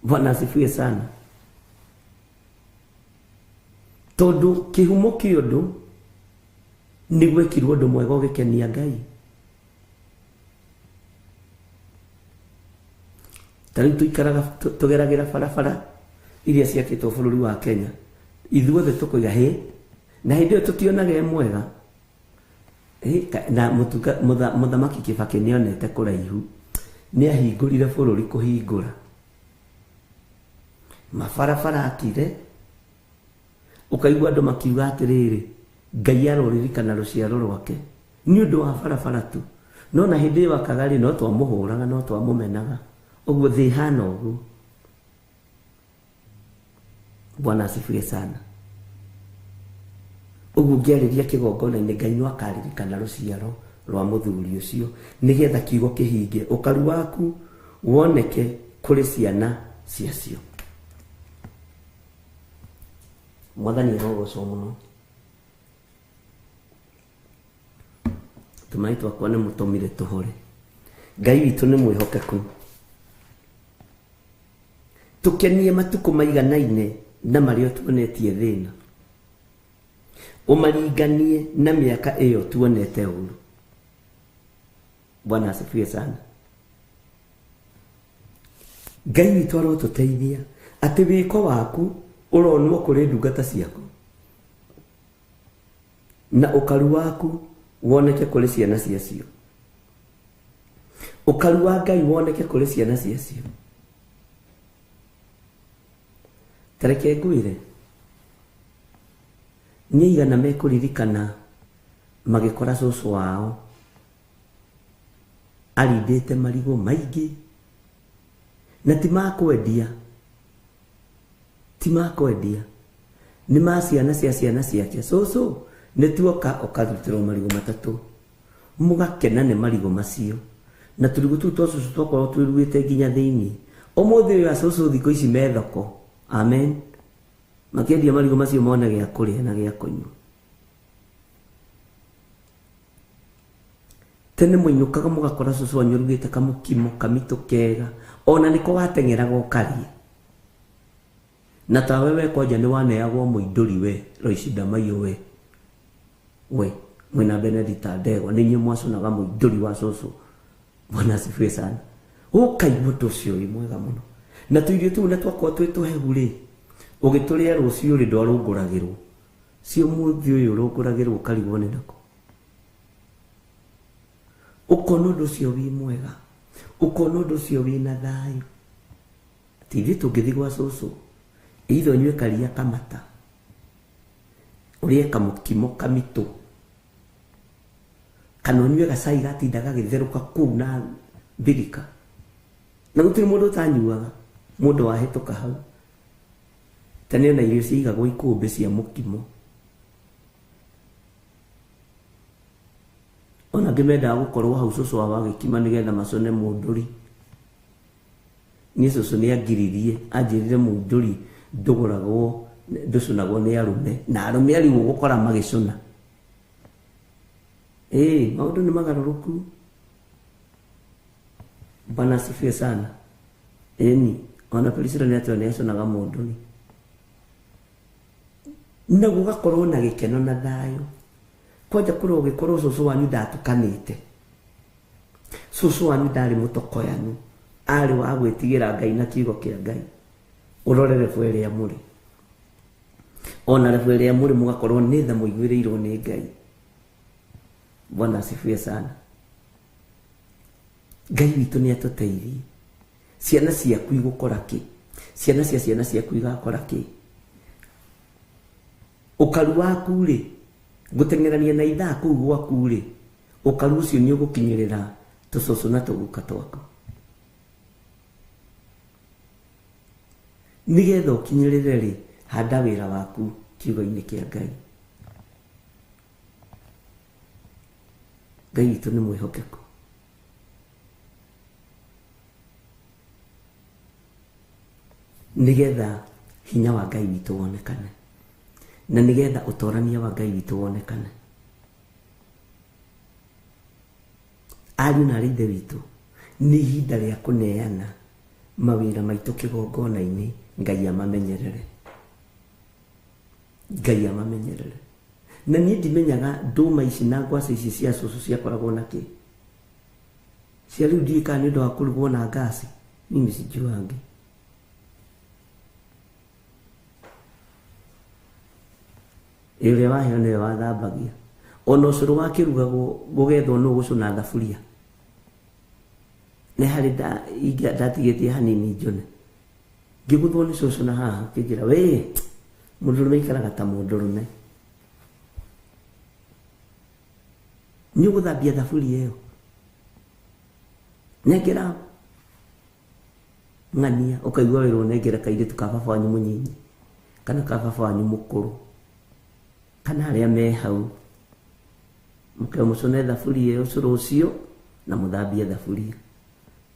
Bwana asifiwe sana. Tondũ kĩhumo kĩa ũndũ nĩ gwekirwo ũndũ mwega ũgĩkenia Ngai. Ta rĩu tũikaraga tũgeragĩra barabara iria ciakĩtwo bũrũri wa Kenya, ithuothe tũkoiga hĩ, na hĩndĩ ĩyo tũtionaga ĩ mwega. Na mũthamaki Kibaki nĩonete kũraihu, nĩahingũrire bũrũri kũhingũra mabarabara akire, ũkaigua andũ makiuga atĩrĩrĩ, Ngai aroririkana rũciaro rwake nĩ ũndũ wa barabara tu. No na hĩndĩ ĩyo akaga rĩ, no twamũhũraga, no twamũmenaga. Ũguo thĩ ĩhana ũguo. Bwana asifiwe sana. Ũguo ngĩarĩria kĩgongona-inĩ, Ngai no akaririkana rũciaro rwa mũthuri ũcio nĩgetha kiugo kĩhinge, ũkaru waku woneke kũrĩ ciana ciacio. Mwathani arogocwo mũno. Tũmaĩ twakwa nĩ mũtũmire tũhore. Ngai witũ nĩ mwĩhokeku. Tũkenie matukũ maiganaine na marĩa tuonetie thĩna, ũmaringanie na mĩaka ĩyo tuonete ũru. Bwana asifiwe sana. Ngai witũ arotũteithia atĩ wĩko waku ũronwo kũrĩ ndungata ciaku na ũkaru waku woneke kũrĩ ciana ciacio. Ũkaru wa Ngai woneke kũrĩ ciana ciacio. Tareke ngwĩre, nĩ aigana mekũririkana magĩkora cũcũ wao arindĩte marigũ maingĩ na ti ma kwendia, ti ma kwendia, nĩ ma ciana cia ciana ciake. Cũcũ nĩ tuoka ũkarutĩrwo marigũ matatũ, mũgakena nĩ marigũ macio, na tũrigũ tũu twa cũcũ twakorwo twĩruĩte nginya thĩinĩ. Ũmũthĩ ũyũ acũcũ thikũ ici me thoko, amen, makĩendia marigũ macio mone gĩa kũrĩa na gĩa kũnyua. Tene mũinũkaga mũgakora cũcũ wanyu arugĩte kamũkimo kamitũ kega, ona nĩko wateng'eraga ũkarĩe. Na tawe we kwanja nĩ waneagwo mũindũri we Loici Ndamaiyũ we we mwĩna Benedicta Ndegwa, nĩ inyuĩ mwacunaga mũindũri wa cũcũ. Bwana asifiwe sana. Ũkaigua ũndũ ũcio wĩ mwega mũno. Na tũirio tũu na twakorwo twĩ tũhehu rĩ, ũgĩtũrĩa rũciũ rĩ, ndwarũngũragĩrwo. Cio mũthĩ ũyũ ũrũngũragĩrwo ũkarigwo nĩ nako. Ũkona ũndũ ũcio wĩ mwega, ũkona ũndũ ũcio wĩna thayũ. Atĩ ithuĩ tũngĩthiĩ gwa cũcũ, either ũnyue karia kamata, ũrĩe kamũkimo kamitũ, kana ũnyue gacai gatinda gagĩtherũka kũu na mbirika. Na gũtirĩ mũndũ ũtanyuaga, mũndũ wahĩtũka hau. Tene ona irio ciaigagwo ikũmbĩ cia mũkimo. Ona angĩ mendaga gũkorwo hau cũcũ wao agĩkima nĩgetha macũne mũndũri. Niĩ cũcũ nĩ angiririe, anjĩrire mũndũri ndũgũragwo, ndũcũnagwo nĩ arũme, na arũme arĩu ũgũkora magĩcũna. Ĩĩ, maũndũ nĩ magarũrũku. Bwana asifiwe sana. Ĩni, ona Priscilla nĩ atwĩra nĩ acũnaga mũndũri. Na gũgakorwo na gĩkeno na thayũ. Kwanja kũrwo gĩkorwo cũcũ wanyu ndatukanĩte. Cũcũ wanyu ndarĩ mũtokoyanu, arĩ wa gwĩtigĩra Ngai na kiugo kĩa Ngai. Ũrore level ĩrĩa mũrĩ. Ona level ĩrĩa mũrĩ mũgakorwo nĩ tha mũiguĩrĩirwo nĩ Ngai. Bwana asifiwe sana. Ngai witũ nĩ atũteithie. Ciana ciaku igũkora kĩ? Ciana cia ciana ciaku igakora kĩ? Ũkaru waku rĩ, gũteng'erania na ithaa kũu gwaku rĩ, ũkaru ũcio nĩ ũgũkinyĩrĩra tũcũcũ na tũguka twaku. Nĩgetha ũkinyĩrĩre rĩ, handa wĩra waku kiugo-inĩ kĩa Ngai. Ngai witũ nĩ mwĩhokeku. Nĩgetha hinya wa Ngai witũ wonekane, na nĩgetha ũtorania wa Ngai witũ wonekane. Ariũ na arĩ ithe witũ, nĩ ihinda rĩa kũneana mawĩra maitũ kĩgongona-inĩ, Ngai amamenyerere. Ngai amamenyerere. Na niĩ ndimenyaga ndũma ici na ngwacĩ ici cia cũcũ ciakoragwo na kĩ. Cia rĩu ndiũĩ kana nĩ ũndũ wa kũrugwo na ngasi, mimi sijuangi. Ũrĩa waheo nĩwe wathambagia. Ona ũcũrũ wakĩrugagwo gũgethwo nũ gũcũna thaburia. Nĩ harĩ ndatigĩtie hanini njone. Ngĩgũthwo nĩ cũcũ na haha akĩnjĩra, we mũndũrũme aikaraga ta mũndũrũme. Nĩ ũgũthambia thaburia ĩyo. Nengera ng'ania, ũkaigua wĩrwo nengera kairĩtu ka baba wanyu mũnyinyi kana ka baba wanyu mũkũrũ kana arĩa me hau. Mũkeo mũcũne thaburia ĩyo ũcũrũ ũcio na mũthambie thaburia.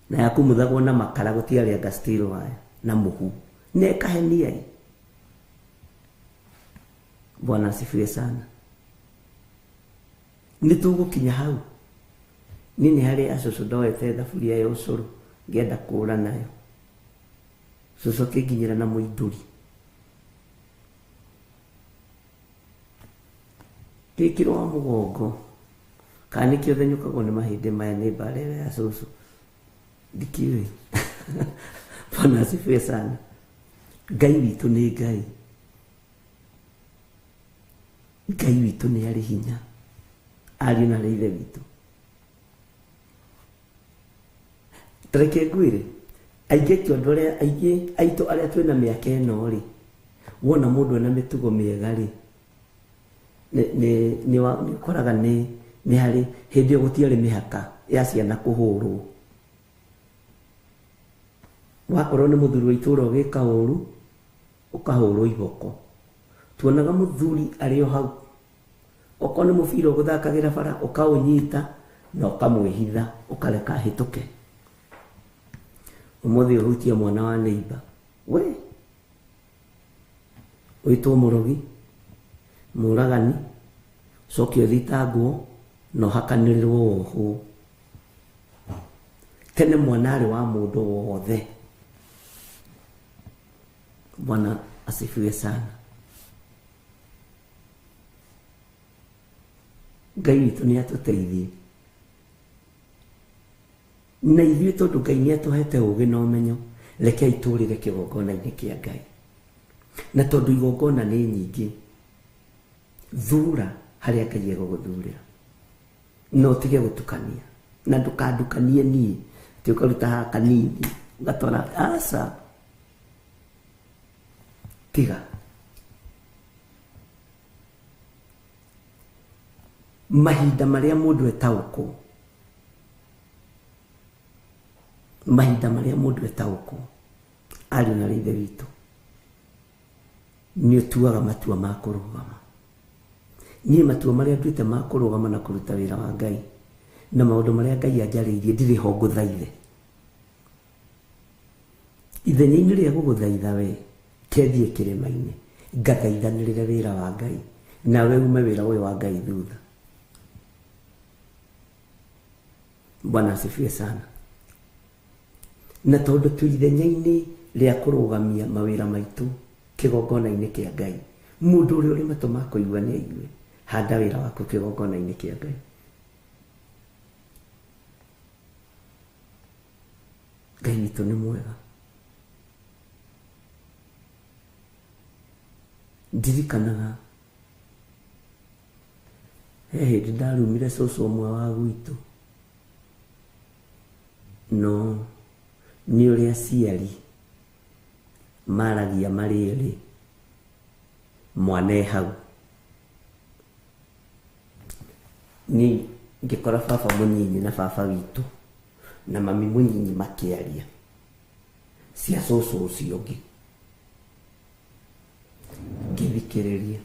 Na yakumuthagwo na makara gũtiarĩ anga steel wire na mũhu. Na ĩkahenia ĩ. Bwana asifiwe sana. Nĩ tũgũkinya hau. Niĩ nĩ harĩ acũcũ ndoete thaburia ya ũcũrũ ngĩenda kũũra nayo. Cũcũ akĩnginyĩra na mũindũri. Ngĩkĩrwo wa mũgongo. Kana nĩkĩo thenyũkagwo nĩ mahĩndĩ maya nĩ mbara ĩrĩa ya cũcũ. Ndikĩũĩ. Bwana asifiwe sana. Ngai witũ nĩ Ngai. Ngai witũ nĩ arĩ hinya. Ariũ na arĩ ithe witũ. Reke ngwĩre, aingĩ aitũ andũ arĩa aingĩ aitũ arĩa twĩna mĩaka ĩno rĩ, wona mũndũ ena mĩtugo mĩega rĩ, nĩ ũkoraga nĩ harĩ hĩndĩ ĩyo gũtiarĩ mĩhaka ya ciana kũhũrwo. Wakorwo nĩ mũthuri wa itũũra ũgĩka ũru, ũkahũrwo iboko. Tuonaga mũthuri arĩ o hau. Okorwo nĩ mũbira ũgũthakagĩra bara, ũkaũnyita na ũkamwĩhitha, ũkareka ahĩtũke. Ũmũthĩ ũhutie mwana wa neighbor, we wĩtwo mũrogi, mũragani, ũcoke ũthitangwo na ũhakanĩrĩrwo wohwo. Tene mwana arĩ wa mũndũ wothe. Bwana asifiwe sana. Ngai witũ nĩ atũteithie. Na ithuĩ tondũ Ngai nĩ atũhete ũũgĩ na ũmenyo, rekei tũrĩre kĩgongona-inĩ kĩa Ngai. Na tondũ igongona nĩ nyingĩ, thura harĩa Ngai egũgũthurĩra. Na ũtige gũtukania. Na ndũkandukanie niĩ, atĩ ũkaruta haha kanini, ũgatwara aca. Tiga. Mahinda marĩa mũndũ etaũkwo, mahinda marĩa mũndũ etaũkwo, ariũ na ithe witũ, nĩ ũtuaga matua ma kũrũgama. Niĩ matua marĩa nduĩte ma kũrũgama na kũruta wĩra wa Ngai Na maũndũ marĩa Ngai anjarĩirie ndirĩ ho ngũthaithe. Ithenya-inĩ rĩa gũgũthaitha we, kethiĩ kĩrĩma-inĩ, ngathaithanĩrĩre wĩra wa Ngai, nawe ume wĩra ũyũ wa Ngai thutha. Bwana asifiwe sana. Na tondũ twĩ ithenya-inĩ rĩa kũrũgamia mawĩra maitũ kĩgongona-inĩ kĩa Ngai, mũndũ ũrĩa ũrĩ matũ ma kũigua nĩ aigue, handa wĩra waku kĩgongona-inĩ kĩa Ngai. Ngai witũ nĩ mwega. Ndirikanaga he hĩndĩ ndarumire cũcũ ũmwe wa gwitũ, no nĩ ũrĩa aciari maragia marĩ erĩ, mwana e hau. Niĩ ngĩkora baba mũnyinyi na baba witũ na mami mũnyinyi makĩaria cia cũcũ ũcio ũngĩ, ngĩthikĩrĩria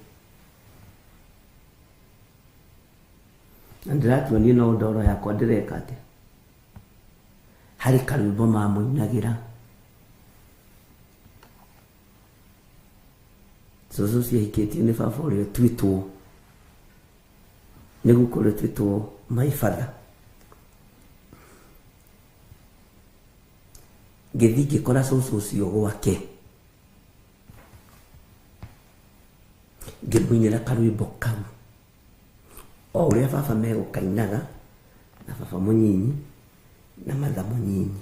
na ndĩratua niĩ no ndoro yakwa ndĩreka atĩa. Harĩ karwĩmbo mamũinagĩra cũcũ ũcio ahikĩtio nĩ baba ũrĩa ũtuĩtwo nĩ guka ũrĩa ũtuĩtwo my father. Ngĩthiĩ ngĩkora cũcũ ũcio gwake, ngĩmũinĩra karwĩmbo kau o ũrĩa baba megũkainaga na baba mũnyinyi na matha mũnyinyi,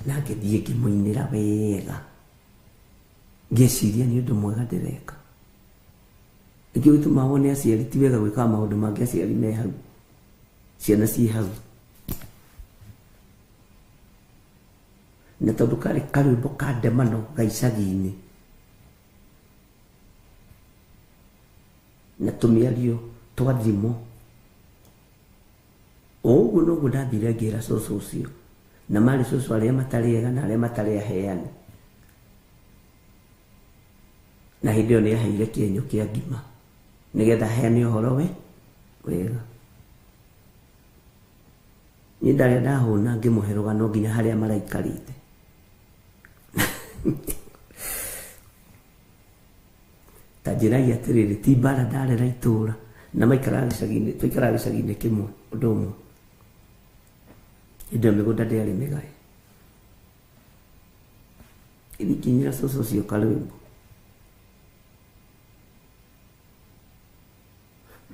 na ngĩthiĩ ngĩmũinĩra wega, ngĩciria nĩ ũndũ mwega ndĩreka. Nĩkĩo gĩtũmaga wone aciari ti wega gwĩkaga maũndũ mangĩ aciari me hau, ciana ciĩ hau. Na tondũ karĩ karwĩmbo ka ndemano ga icagi-inĩ na tũmĩario twa thimo, o ũguo noguo ndathire ngĩra cũcũ ũcio, na marĩ cũcũ arĩa matarĩ ega na arĩa matarĩ aheani. Na hĩndĩ ĩyo nĩ aheire kĩenyũ kĩa ngima nĩgetha aheane ũhoro we wega. Niĩ ndarĩa ndahũna ngĩmũhe rũgano nginya harĩa maraikarĩte. Ta njĩrai atĩrĩrĩ, ti mbara ndarera itũra na maikaraga gĩcagi-inĩ, twaikaraga gĩcagi-inĩ kĩmwe ũndũ ũmwe. Hĩndĩ ĩyo mĩgũnda ndĩarĩ mĩgae. Ĩgĩkinyĩra cũcũ ũcio karwĩmbo,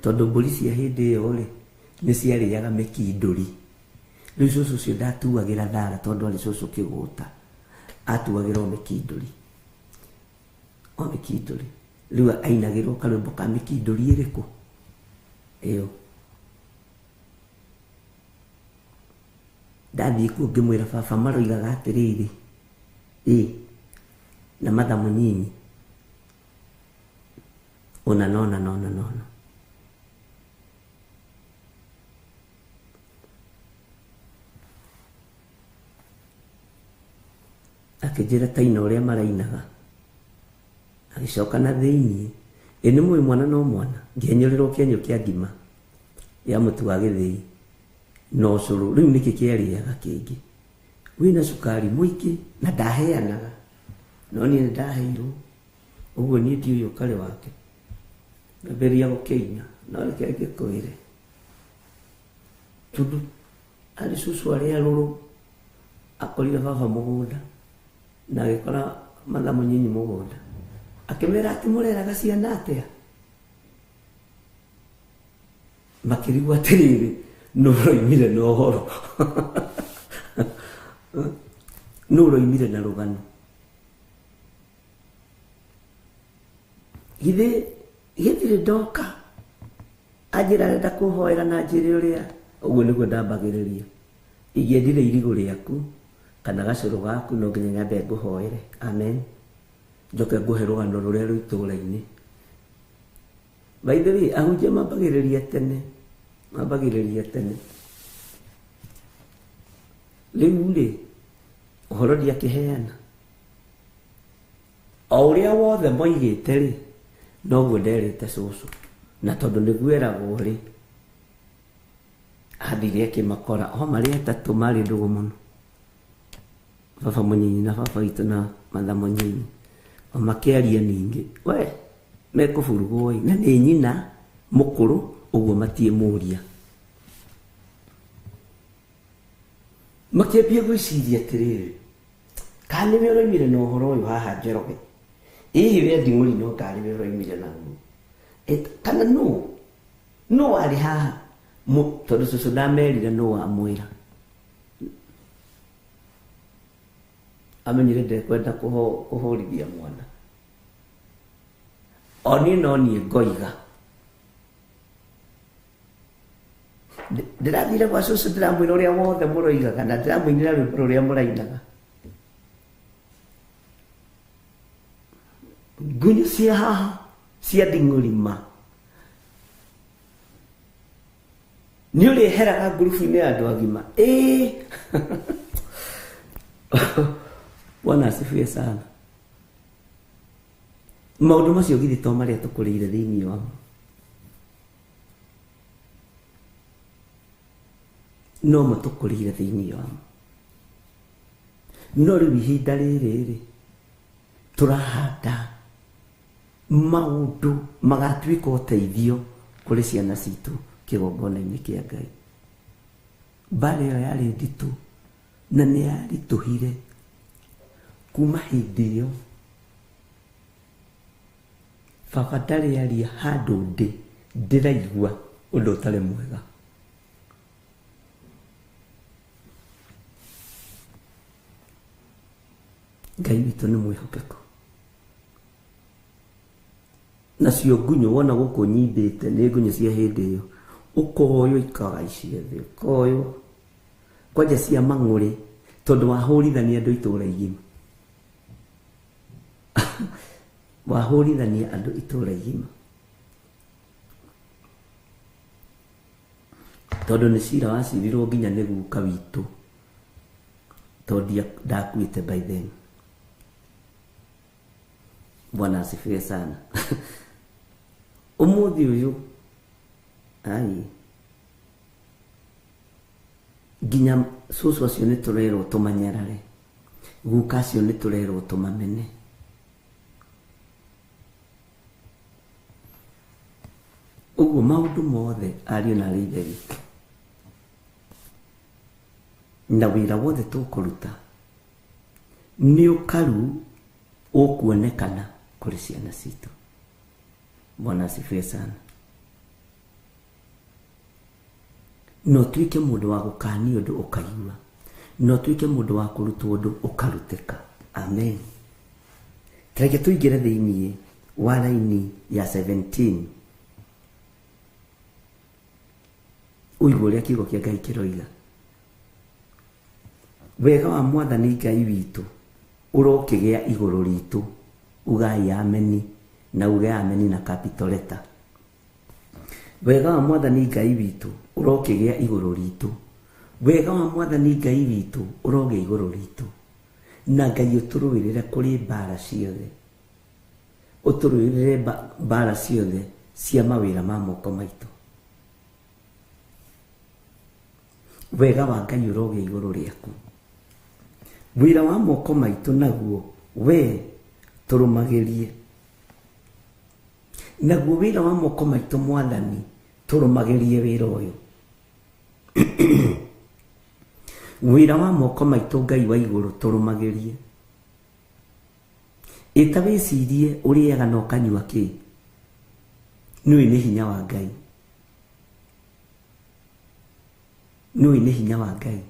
tondũ mbũri cia hĩndĩ ĩyo rĩ nĩ ciarĩaga mĩkindũri. Rĩu cũcũ ũcio ndatuagĩra thara tondũ arĩ cũcũ kĩgũta, atuagĩra o mĩkindũri, o mĩkindũri. Rĩu ainagĩrwo karwĩmbo ka mĩkindũri ĩrĩkũ ĩyo. Ndathiĩ kuo ngĩmwĩra baba maroigaga atĩrĩrĩ, ĩ na matha mũnyinyi ona nona nona nona. Akĩnjĩra taina ũrĩa marainaga, agĩcoka na thĩiniĩ. Ĩ nĩ mũĩ mwana no mwana, ngĩenyũrĩrwo kĩenyũ kĩa ngima ya mũtu wa gĩthĩi na ũcũrũ. Rĩu nĩkĩ kĩarĩaga kĩngĩ wĩna cukari mũingĩ na ndaheanaga, no niĩ nĩ ndaheirwo ũguo niĩ ndiũĩ ũkarĩ wake. Ngambĩrĩria gũkĩina, no reke ngĩkwĩre, tondũ arĩ cũcũ arĩa arũrũ akorire baba mũgũnda na agĩkora matha mũnyinyi mũgũnda, akĩmera atĩ mũreraga ciana atĩa? Makĩrigwo atĩrĩrĩ, nũ ũroimire na ũhoro? Nũ ũroimire na rũgano? Githĩ gĩtirĩ ndoka anjĩra arenda kũhoera na njĩre ũrĩa ũguo nĩguo ndambagĩrĩria. Ingĩendire irigũ rĩaku kana gacũrũ gaku no nginya nyambe ngũhoere. Amen. Njoke ngũhe rũgano rũrĩa rwĩ itũũra-inĩ. By the way, ahunjia mambagĩrĩria tene, mambagĩrĩria tene. Rĩu rĩ, ũhoro ndiakĩheana. O ũrĩa wothe moigĩte rĩ, noguo nderĩte cũcũ. Na tondũ nĩguo eragwo rĩ, Athire akĩmakora o marĩ atatũ marĩ ndũgũ mũno, baba mũnyinyi na baba witũ na matha mũnyinyi, o makĩaria ningĩ we mekũburugwo ĩ, na nĩ nyina mũkũrũ ũguo matiĩmũria. Makĩambia gwĩciria atĩrĩrĩ, kana nĩwe ũroimire na ũhoro ũyũ haha Njoroge? Ĩĩ we Nding'ũri no ngarĩ we ũroimire naguo. Kana nũ? Nũ warĩ haha? Tondũ cũcũ ndamerire nũ wamwĩra. Amenyire ndekwenda kũhũrithia mwana. O niĩ no niĩ ngoiga. Ndĩrathire gwa cũcũ ndĩramwĩra ũrĩa wothe mũroigaga na ndĩramũinĩra rwĩmbo rũrĩa mũrainaga. Ngunyũ cia haha cia Nding'ũrima nĩ ũrĩheraga ngurubu-inĩ ya andũ agima. Ĩĩ Bwana asifiwe sana. Maũndũ macio githĩ to marĩa tũkũrĩire thĩinĩ wamo? No mo tũkũrĩire thĩinĩ wamo. No rĩu ihinda rĩrĩ rĩ, tũrahanda maũndũ magatuĩka ũteithio kũrĩ ciana citũ kĩgongona-inĩ kĩa Ngai. Mbara ĩyo yarĩ nditũ na nĩ yaritũhire. Kuma hĩndĩ ĩyo baba ndarĩ aria handũ ndĩ ndĩraigua ũndũ ũtarĩ mwega. Ngai witũ nĩ mwĩhokeku. Nacio ngunyũ wona gũkũ nyimbĩte nĩ ngunyũ cia hĩndĩ ĩyo, ũkoywo ikaga icio thĩ, ũkoywo kwanja cia mang'ũrĩ tondũ wahũrithania andũ itũũra igima. Wahũrithania andũ itũũra igima tondũ nĩ cira wacirirwo nginya nĩ guka witũ, tondũ ndakuĩte by then. Bwana asifiwe sana. Ũmũthĩ ũyũ ai nginya cũcũ acio nĩ tũrerwo tũmanyarare, guka acio nĩ tũrerwo tũmamene. Ũguo maũndũ mothe ariũ na arĩ ithe witũ na wĩra wothe tũkũruta nĩ ũkaru ũkuonekana kũrĩ ciana citũ. Bwana asifiwe sana. No tuĩke mũndũ wa gũkanio ũndũ ũkaigua, no tuĩke mũndũ wa kũrutwo ũndũ ũkarutĩka. Amen. Tareke tũingĩre thĩinĩ wa raini ya 17 ũigue ũrĩa kiugo kĩa Ngai kĩroiga. Wega wa Mwathani Ngai witũ ũrokĩgĩa igũrũ ritũ. Ugai ameni na uge ameni na capital letter. Wega wa Mwathani Ngai witũ ũrokĩgĩa igũrũ ritũ. Wega wa Mwathani Ngai witũ ũrogĩa igũrũ ritũ. Na Ngai ũtũrũĩrĩre kũrĩ mbara ciothe. Ũtũrũĩrĩre mbara ciothe cia mawĩra ma moko maitũ. Wega wa Ngai ũrogĩa igũrũ rĩaku. Wĩra wa moko maitũ naguo we tũrũmagĩrie. Naguo wĩra wa moko maitũ Mwathani tũrũmagĩrie wĩra ũyũ. Wĩra wa moko maitũ Ngai wa igũrũ tũrũmagĩrie. Ĩta wĩcirie ũrĩaga na ũkanyua kĩ? Nĩũĩ nĩ hinya wa Ngai. Nĩũĩ nĩ hinya wa Ngai.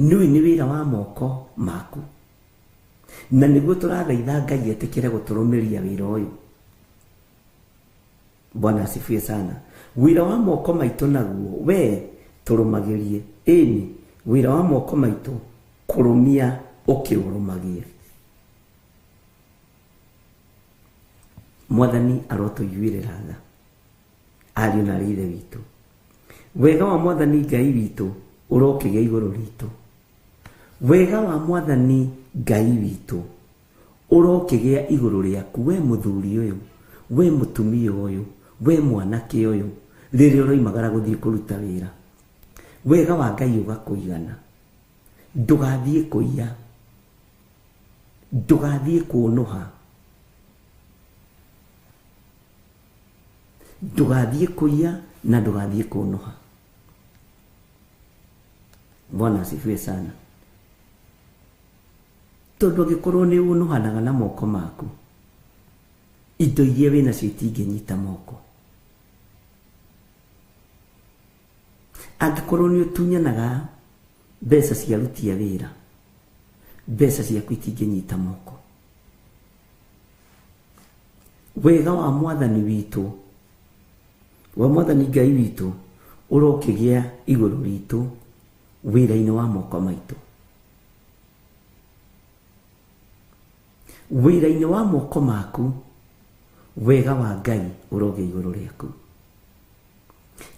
Nĩũĩ nĩ wĩra wa moko maku. Na nĩguo tũrathaitha Ngai etĩkĩre gũtũrũmĩria wĩra ũyũ. Bwana asifiwe sana. Wĩra wa moko maitũ naguo we tũrũmagĩrie. Ĩni wĩra wa moko maitũ kũrũmia ũkĩũrũmagie. Mwathani arotũiguĩrĩra tha ariũ na arĩ ithe witũ. Wega wa Mwathani Ngai witũ ũrokĩgĩa igũrũ ritũ. Wega wa Mwathani Ngai witũ ũrokĩgĩa igũrũ rĩaku we mũthuri ũyũ, we mũtumia ũyũ, we mwanake ũyũ, rĩrĩa ũroimagara gũthiĩ kũruta wĩra. Wega wa Ngai ũgakũigana. Ndũgathiĩ kũiya, ndũgathiĩ kũnũha, ndũgathiĩ kũiya na ndũgathiĩ kũnũha. Bwana asifiwe sana. Tondũ angĩkorwo nĩ ũnũhanaga na moko maku, indo iria wĩnacio itingĩnyita moko. Angĩkorwo nĩ ũtunyanaga mbeca cia aruti a wĩra, mbeca ciaku itingĩnyita moko. Wega wa mwathani witũ, wa mwathani Ngai witũ, ũrokĩgĩa igũrũ ritũ wĩra-inĩ wa moko maitũ. Wĩra-inĩ wa moko maku, wega wa Ngai ũrogĩa igũrũ rĩaku.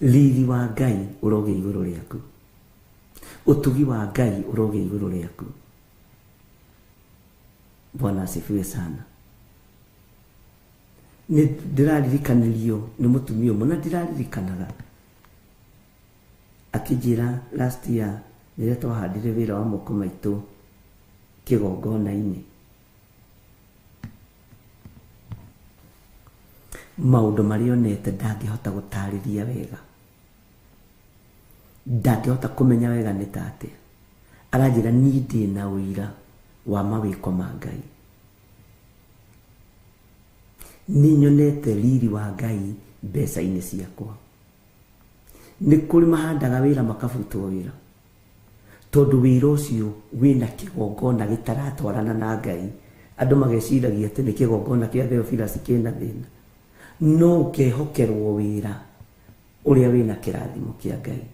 Riri wa Ngai ũrogĩa igũrũ rĩaku. Ũtugi wa Ngai ũrogĩa igũrũ rĩaku. Bwana asifiwe sana. Nĩ ndĩraririkanirio nĩ mũtumia ũmwe na ndĩraririkanaga akĩnjĩra last year rĩrĩa twahandire wĩra wa moko maitũ kĩgongona-inĩ, maũndũ marĩa onete ndangĩhota gũtarĩria wega, ndangĩhota kũmenya wega nĩ ta atĩa. Aranjĩra niĩ ndĩ na ũira wa mawĩko ma Ngai, nĩ nyonete riri wa Ngai mbeca-inĩ ciakwa. Nĩ kũrĩ mahandaga wĩra makabutwo wĩra tondũ wĩra ũcio wĩna kĩgongona gĩtaratwarana na Ngai. Andũ mageciragia atĩ nĩ kĩgongona kĩa Theophilus kĩna thĩna, no ũkehokerwo wĩra ũrĩa wĩna kĩrathimo kĩa Ngai.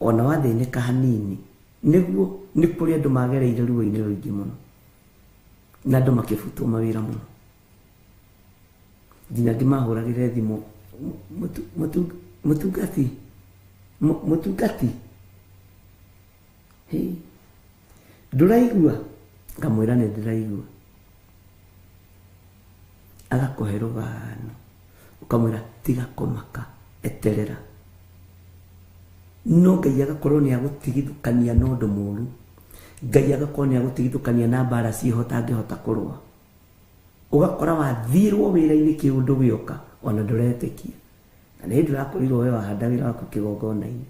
Ona wathĩnĩka hanini, nĩguo nĩ kũrĩ andũ magereire ruo-inĩ rũingĩ mũno na andũ makĩbutwo mawĩra mũno, nginya angĩ mahũragĩre thimũ, mũtungati, mũtungati, ndũraigua? Ngamwĩra nĩ ndĩraigua. Agakũhe rũgano, ũkamwĩra tiga kũmaka, eterera. No Ngai agakorwo nĩ agũtigithũkania na ũndũ mũru, Ngai agakorwo nĩ agũtigithũkania na mbara ciĩho ũtangĩhota kũrũa. Ũgakora wathirwo wĩra-inĩ kĩũndũ gĩoka ona ndũretĩkia, na nĩ hĩndĩ ũrakorirwo we wahanda wĩra waku kĩgongona-inĩ.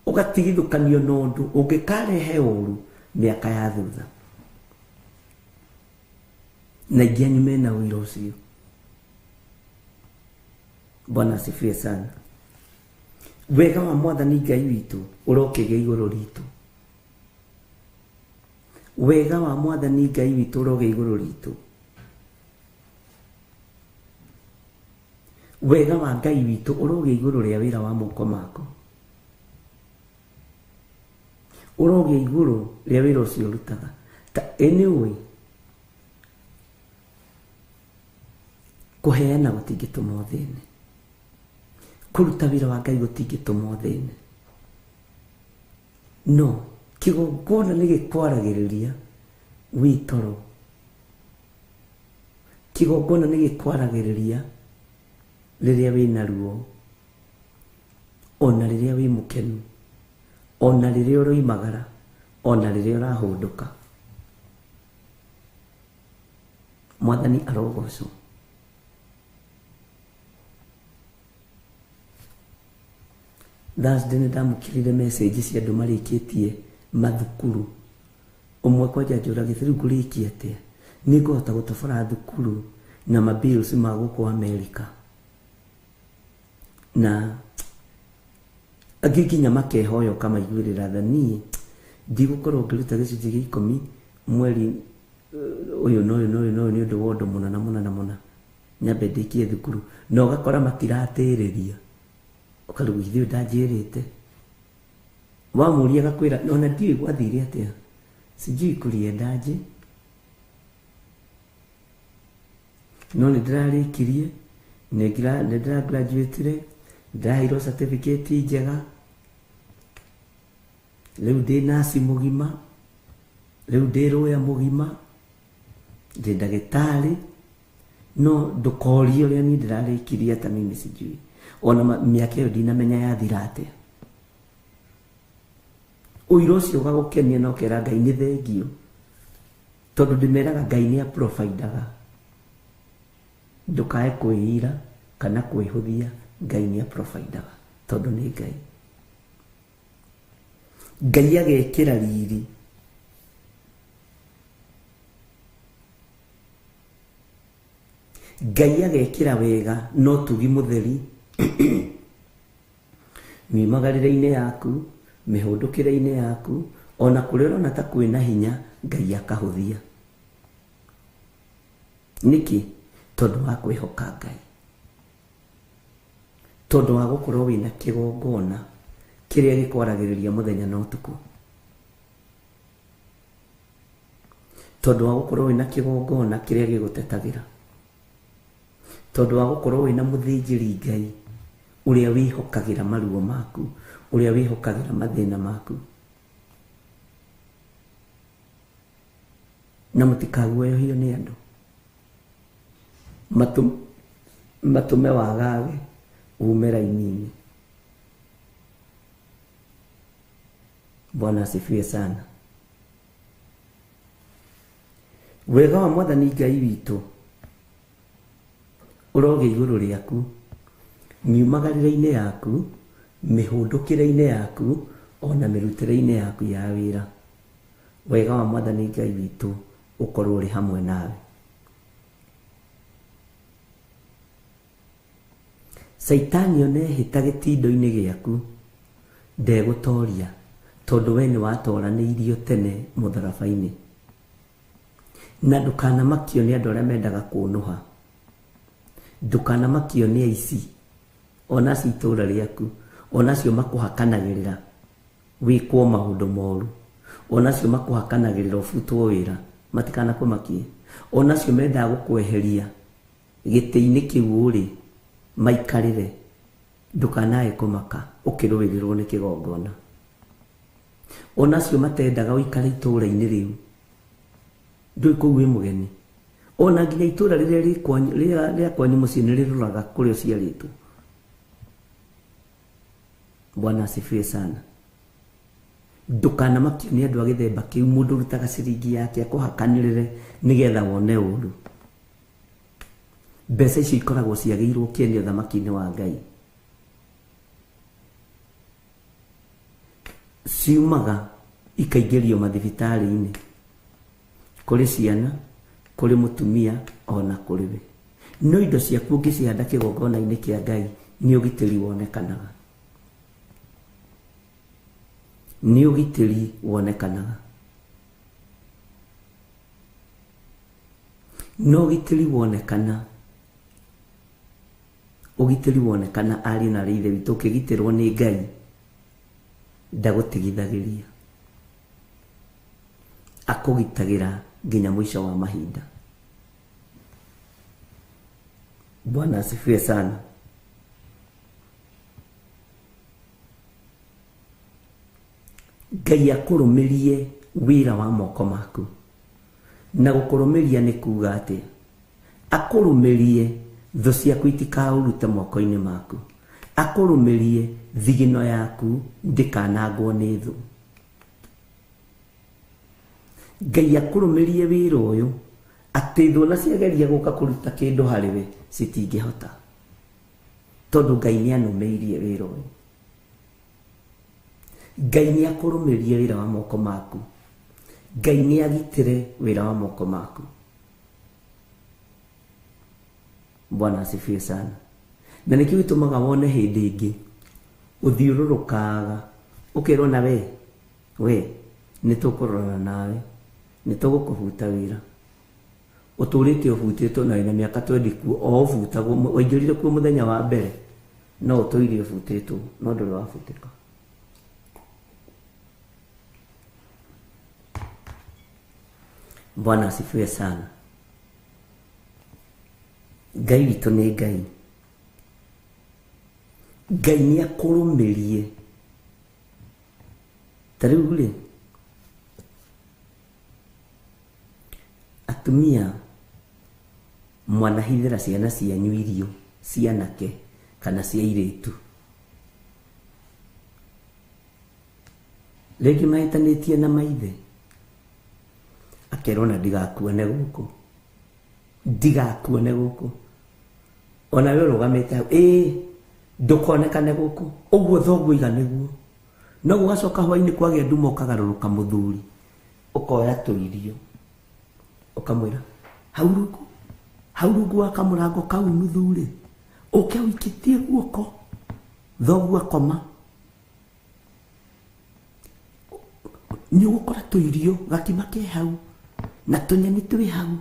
Ũgatigithũkanio na ũndũ ũngĩkarehe ũru mĩaka ya thutha. Na aingĩ anyu mena ũira ũcio. Bwana asifiwe sana. Wega wa mwathani Ngai witũ ũrokĩgĩa igũrũ ritũ. Wega wa mwathani Ngai witũ ũrogĩa igũrũ ritũ. Wega wa Ngai witũ ũrogĩa igũrũ rĩa wĩra wa moko maku, ũrogĩa igũrũ rĩa wĩra ũcio ũrutaga. Ta anyway, kũheana gũtingĩtũma ũthĩne, kũruta wĩra wa Ngai gũtingĩtũma ũthĩne, no kĩgongona nĩ gĩkwaragĩrĩria wĩ toro, kĩgongona nĩ gĩkwaragĩrĩria rĩrĩa wĩna ruo, ona rĩrĩa wĩ mũkenu, ona rĩrĩa ũroimagara, ona rĩrĩa ũrahũndũka. Mwathani arogocwo. Thursday nĩ ndamũkĩrire message cia andũ marĩkĩtie mathukuru. Ũmwe kwanja njũragĩte rĩu ngũrĩkia atĩa, nĩ ngũhota gũtobora thukuru na ma bills ma gũkũ America. Na angĩ nginya makehoya ũkamaiguĩrĩra tha, niĩ ndigũkorwo ngĩruta gĩcunjĩ gĩa ikũmi mweri ũyũ na ũyũ na ũyũ na ũyũ nĩ ũndũ wa ũndũ mũna na mũna na mũna, nyambe ndĩkie thukuru. Na ũgakora matiratĩrĩria, ũkarigwo ithuĩ ndanjĩrĩte. Wamũria agakwĩra ona ndiũĩ gwathire atĩa, sijui kuliendaje, no nĩ ndĩrarĩkirie, nĩ ndĩragraduatire, ndĩraheirwo certificate njega, rĩu ndĩ nasi mũgima, rĩu ndĩ lawyer mũgima, ndĩ ndagĩtarĩ. No ndũkorie ũrĩa niĩ ndĩrarĩkirie hata mimi sijui, ona mĩaka ĩyo ndinamenya yathira atĩa. Ũira ũcio ũgagũkenia na ũkera Ngai nĩ thengio, tondũ ndĩmeraga Ngai nĩ aprovidaga. Ndũkae kwĩira kana kwĩhũthia, Ngai nĩ aprovidaga tondũ nĩ Ngai. Ngai agekĩra riri Ngai agekĩra wega na ũtugi mũtheri miumagarĩre-inĩ yaku, mĩhũndũkĩre-inĩ yaku, ona kũrĩa ũrona ta kwĩna hinya, Ngai akahũthia. Nĩkĩ? Tondũ wa kwĩhoka Ngai, tondũ wa gũkorwo wĩna kĩgongona kĩrĩa gĩkwaragĩrĩria mũthenya na ũtukũ, tondũ wa gũkorwo wĩna kĩgongona kĩrĩa gĩgũtetagĩra, tondũ wa gũkorwo wĩna mũthĩnjĩri Ngai ũrĩa wĩhokagĩra maruo maku, ũrĩa wĩhokagĩra mathĩna maku. Na mũtikaguoyohio nĩ andũ matũme wagage ume raini-inĩ. Bwana asifiwe sana. Wega wa Mwathani Ngai witũ ũrogĩa igũrũ rĩaku, miumagarĩre-inĩ yaku, mĩhũndũkĩre-inĩ yaku, ona mĩrutĩre-inĩ yaku ya wĩra. Wega wa Mwathani Ngai witũ ũkorwo ũrĩ hamwe nawe. Caitani ona ehĩta gĩtindo-inĩ gĩaku ndegũtoria, tondũ we nĩ watoranĩirio tene mũtharaba-inĩ. Na ndũkanamakio nĩ andũ arĩa mendaga kũnũha, ndũkanamakio nĩ aici ona acio itũũra rĩaku, ona acio makũhakanagĩrĩra wĩkwo maũndũ moru, ona acio makũhakanagĩrĩra ũbutwo wĩra, matikanakũmakie, ona acio mendaga gũkweheria gĩtĩ-inĩ kĩu ũrĩ maikarĩre, ndũkanae kũmaka ũkĩrũĩrĩrwo nĩ kĩgongona. Ona acio matendaga ũikare itũũra-inĩ rĩu, ndũĩ kũu wĩ mũgeni, ona nginya itũũra rĩrĩa rĩa kwanyu mũciĩ nĩ rĩroraga kũrĩa ũciarĩtwo. Bwana asifiwe sana. Ndũkanamakio nĩ andũ a gĩthemba kĩu, mũndũ ũrutaga ciringi yake akũhakanĩrĩre nĩgetha wone ũru. Mbeca icio ikoragwo ciagĩirwo kĩene ũthamaki-inĩ wa Ngai, ciumaga ikaingĩrio mathibitarĩ-inĩ, kũrĩ ciana, kũrĩ mũtumia, ona kũrĩ we. No indo ciaku ũngĩcihanda kĩgongona-inĩ kĩa Ngai, nĩ ũgitĩri wonekanaga, nĩ ũgitĩri wonekanaga. No ũgitĩri wonekana, ũgitĩri wonekana, ariũ na aarĩ a Ithe witũ, ũkĩgitĩrwo nĩ Ngai ndagũtigithagĩria, akũgitagĩra nginya mũico wa mahinda. Bwana asifiwe sana. Ngai akũrũmĩrie wĩra wa moko maku. Na gũkũrũmĩria nĩ kuga atĩa? Akũrũmĩrie thũ ciaku itikaũrute moko-inĩ maku, akũrũmĩrie thigino yaku ndĩkanangwo nĩ thũ. Ngai akũrũmĩrie wĩra ũyũ atĩ thũ ona ciageria gũka kũruta kĩndũ harĩ we citingĩhota, tondũ Ngai nĩ anũmĩirie wĩra ũyũ. Ngai nĩ akũrũmĩrie wĩra wa moko maku, Ngai nĩ agitĩre wĩra wa moko maku. Bwana asifiwe sana. Na nĩkĩo gĩtũmaga wone hĩndĩ ĩngĩ ũthiũrũrũkaga ũkerwo na we nĩ tũkũrorana nawe, nĩ tũgũkũbuta wĩra, ũtũrĩte ũbutĩtwo na wĩna mĩaka 20 kuo, o ũbutagwo, waingĩrire kuo mũthenya wa mbere, no ũtũire ũbutĩtwo, no ndũrĩ wabutĩka. Bwana asifiwe sana. Ngai witũ nĩ Ngai. Ngai nĩ akũrũmĩrie. Ta rĩu rĩ, atumia mwanahithĩra ciana cianyu irio cianake kana cia airĩtu. Rĩngĩ mahĩtanĩtie na maithe. Akerwo na ndigakuone gũkũ. Ndigakuone gũkũ. Ona we ũrũgamĩte hau, ĩĩ ndũkonekane gũkũ. Ũguo thoguo iga nĩguo. No gũgacoka hwainĩ kwagĩa nduma ũkagarũrũka mũthuri. Ũkoya tũirio. Ũkamwĩra, hau rungu. Hau rungu wa kamũrango kau nuthu rĩ, ũke ũikĩtie guoko. Thoguo akoma. Nĩ ũgũkora tũirio gakima ke hau na tũnyeni twĩ hau.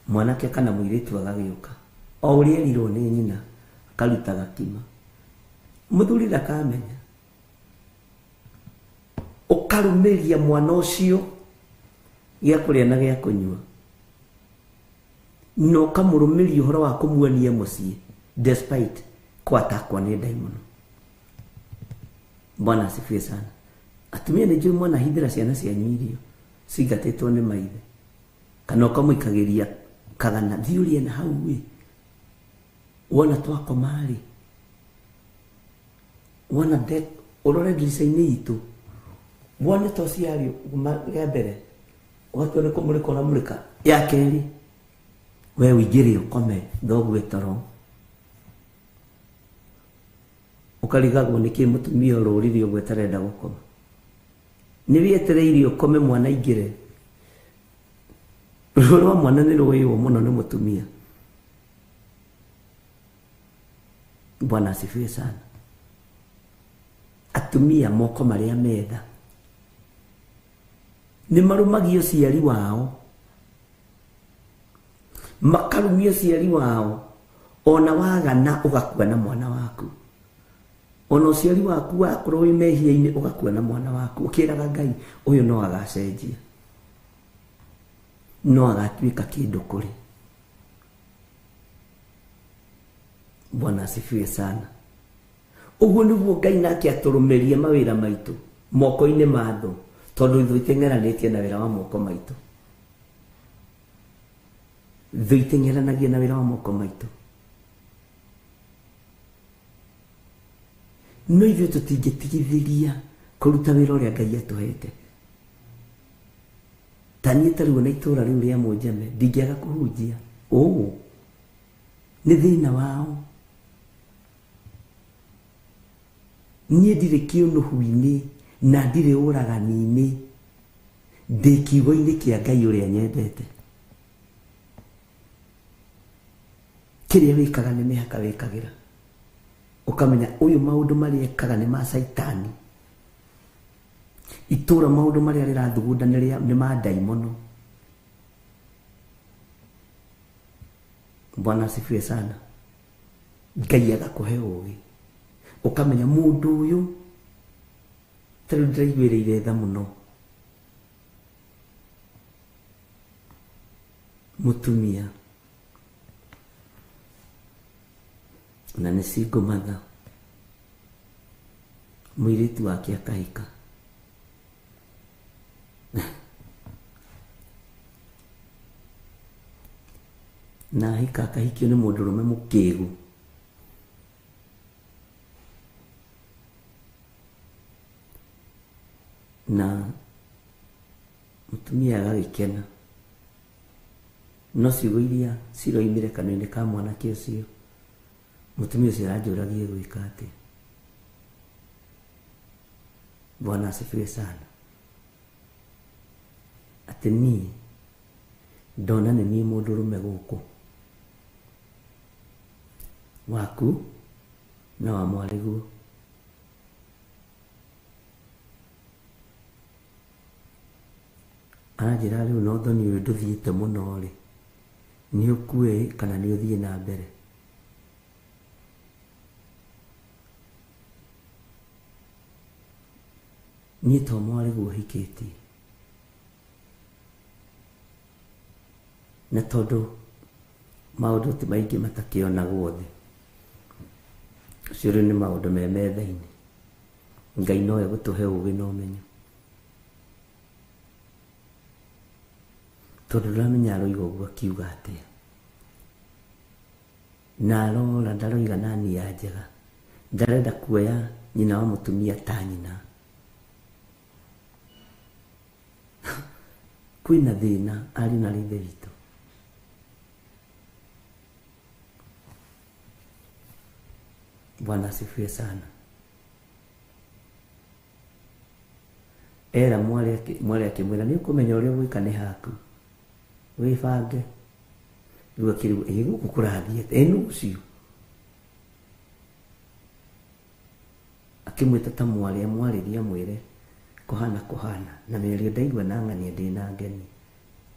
Mwanake kana mũirĩtu agagĩũka o ũrĩa erirwo nĩ nyina akaruta gakima. Mũthuri ndakamenya. Ũkarũmĩria mwana ũcio gĩa kũrĩa na gĩa kũnyua. Na ũkamũrũmĩria ũhoro wa kũmuonia mũciĩ despite kwatakwa nĩ ndaimono. Bwana asifiwe sana. Atumia nĩ njũĩ mwanahithĩra ciana cianyu irio cingatĩtwo nĩ maithe. Kana ũkamũikagĩria kagana thiĩ ũrĩe na hau ĩ. Wona twakoma rĩ, wona ũrore ndirica-inĩ itũ, wone toci yarĩo rĩa mbere, ũgatua nĩ kũmũrĩka ũramũrĩka. Ya kerĩ, we ũingĩre ũkome thoguo toro. Ũkarigagwo nĩkĩ mũtumia ũrũrire ũguo atarenda gũkoma. Nĩ wĩetereire ũkome mwana aingĩre. Ruo rwa mwana nĩ rũĩywo mũno nĩ mũtumia. Bwana asifiwe sana. Atumia moko marĩa metha nĩ marũmagia ũciari wao, makarumia ũciari wao, ona wagana ũgakua na mwana waku, ona ũciari waku wakorwo wĩ mehia-inĩ ũgakua na mwana waku, ũkĩraga Ngai ũyũ no agacenjia, no agatuĩka kĩndũ kũrĩ. Bwana asifiwe sana. Ũguo nĩguo Ngai nake atũrũmĩrie mawĩra maitũ moko-inĩ ma thũ, tondũ ithuĩ iteng'eranĩtie na wĩra wa moko maitũ. Thũ iteng'eranagia na wĩra wa moko maitũ. No ithuĩ tũtingĩtigithĩria kũruta wĩra ũrĩa Ngai atũhete. Ta niĩ ta rĩu ona itũũra rĩu rĩa Mũnjeme ndingĩaga kũhunjia. Ũũ nĩ thĩna wao. Niĩ ndirĩ kĩũnũhu-inĩ na ndirĩ ũragani-inĩ, ndĩ kiugo-inĩ kĩa Ngai ũrĩa nyendete. Kĩrĩa wĩkaga nĩ mĩhaka wĩkagĩra. Ũkamenya ũyũ maũndũ marĩa ekaga nĩ ma caitani. Itũũra maũndũ marĩa rĩrathugunda nĩ ma ndaimono. Bwana asifiwe sana. Ngai agakũhe ũũgĩ. Ũkamenya mũndũ ũyũ ta rĩu ndĩraiguĩrĩire tha mũno. Mũtumia na nĩ single mother, mũirĩtu wake akahika. Na ahika akahikio nĩ mũndũrũme mũkĩgu. Na mũtumia agagĩkena. No ciugo iria ciroimire kanua-inĩ ka mwanake ũcio, mũtumia ũcio aranjũragia gwĩka atĩa. Bwana asifiwe sana. Atĩ niĩ ndona nĩ niĩ mũndũrũme gũkũ waku na wa mwarĩguo. Aranjĩra rĩu no thoni ũyũ ndũthiĩte mũno rĩ, nĩ ũkue kana nĩ ũthiĩ na mbere. Niĩ to mwarĩguo hikĩtie. Na tondũ maũndũ ti maingĩ matakĩonagwo thĩ, ũcio rĩu nĩ maũndũ me metha-inĩ. Ngai no egũtũhe ũũgĩ na ũmenyo. Tondũ ndũramenya aroiga ũguo akiuga atĩa. Na arora ndaroiga na nia njega. Ndarenda kuoya nyina wa mũtumia ta nyina. Kwĩna thĩna ariũ na ithe witũ. Bwana asifiwe sana. Era mwarĩ akĩmwĩra nĩ ũkũmenya ũrĩa ũgwĩka nĩ haku wĩbange. Rĩu akĩrigwo ĩ gũkũ kũrathiĩ atĩa, ĩ nũ ũcio? Akĩmwĩta ta mwarĩ amwarĩrie amwĩre kũhana kũhana na mĩario ndaigua na ng'ania ndĩna ngeni.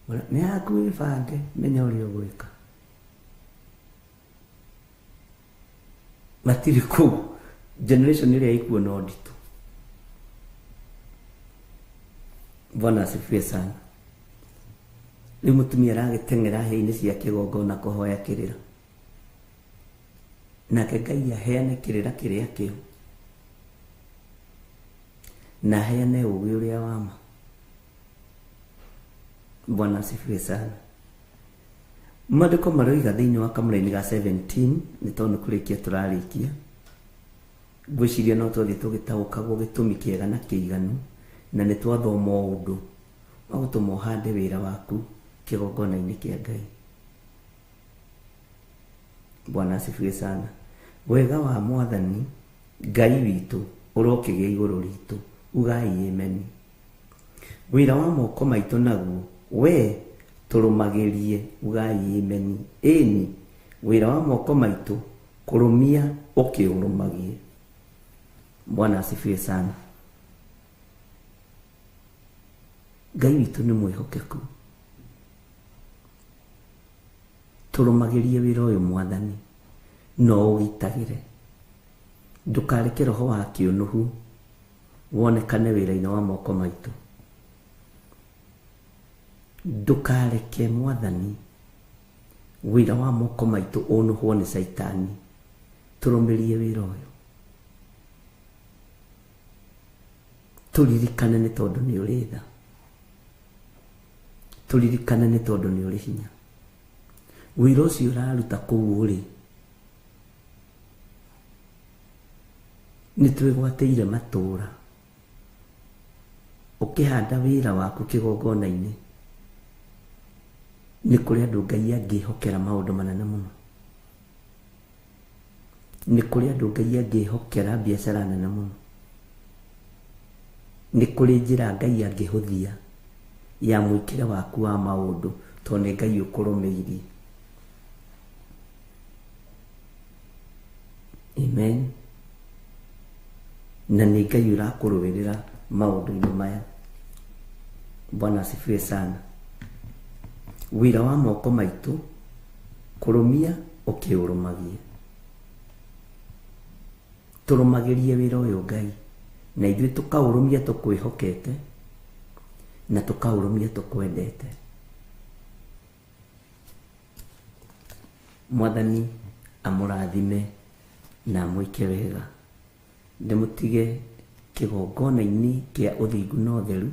Nĩ haku wĩbange menya ũrĩa ũgwĩka. Matirĩ kũu generation ĩrĩa ĩkuo no nditũ. Bwana asifiwe sana. Rĩu mũtumia aragĩteng'era hĩa-inĩ cia kĩgongona kũhoya kĩrĩra, nake Ngai aheane kĩrĩra kĩrĩa kĩo na aheane ũũgĩ ũrĩa wa ma. Bwana asifiwe sana. Maandĩko maroiga thĩinĩ wa kamũraini ga 17 nĩ tondũ nĩ kũrĩkia tũrarĩkia, ngwĩciria no twathiĩ tũgĩtaũkagwo gĩtũmi kĩega na kĩiganu, na nĩ twathoma ũndũ wa gũtũma ũhande wĩra waku kĩgongona-inĩ kĩa Ngai. Bwana asifiwe sana. Wega wa Mwathani Ngai witũ ũrokĩgĩa igũrũ ritũ, ugai amen. Wĩra wa moko maitũ naguo we tũrũmagĩrie, ugai amen. Ĩni wĩra wa moko maitũ kũrũmia ũkĩũrũmagie. Bwana asifiwe sana. Ngai witũ nĩ mwĩhokeku. Tũrũmagĩrie wĩra ũyũ Mwathani no ũgitagĩre, ndũkareke roho wa kĩũnũhu wonekane wĩra-inĩ wa moko maitũ. Ndũkareke Mwathani wĩra wa moko maitũ ũnũhwo nĩ Caitani. Tũrũmĩrie wĩra ũyũ, tũririkane nĩ tondũ nĩ ũrĩ tha, tũririkane nĩ tondũ nĩ ũrĩ hinya. Wĩra ũcio ũraruta kũu ũrĩ nĩ twĩgwatĩire matũũra. Ũkĩhanda wĩra waku kĩgongona-inĩ nĩ kũrĩ andũ Ngai angĩhokera maũndũ manene mũno, nĩ kũrĩ andũ Ngai angĩhokera biacara nene mũno, nĩ kũrĩ njĩra Ngai angĩhũthia ya mwĩkĩre waku wa maũndũ tondũ nĩ Ngai ũkũrũmĩirie. Amen. Na nĩ Ngai ũrakũrũĩrĩra maũndũ-inĩ maya. Bwana asifiwe sana. Wĩra wa moko maitũ kũrũmia ũkĩũrũmagie. Tũrũmagĩrie wĩra ũyũ Ngai, na ithuĩ tũkaũrũmia tũkwĩhokete na tũkaũrũmia tũkwendete. Mwathani amũrathime na amwĩke wega. Ndĩmũtige kĩgongona-inĩ kĩa ũthingu na ũtheru,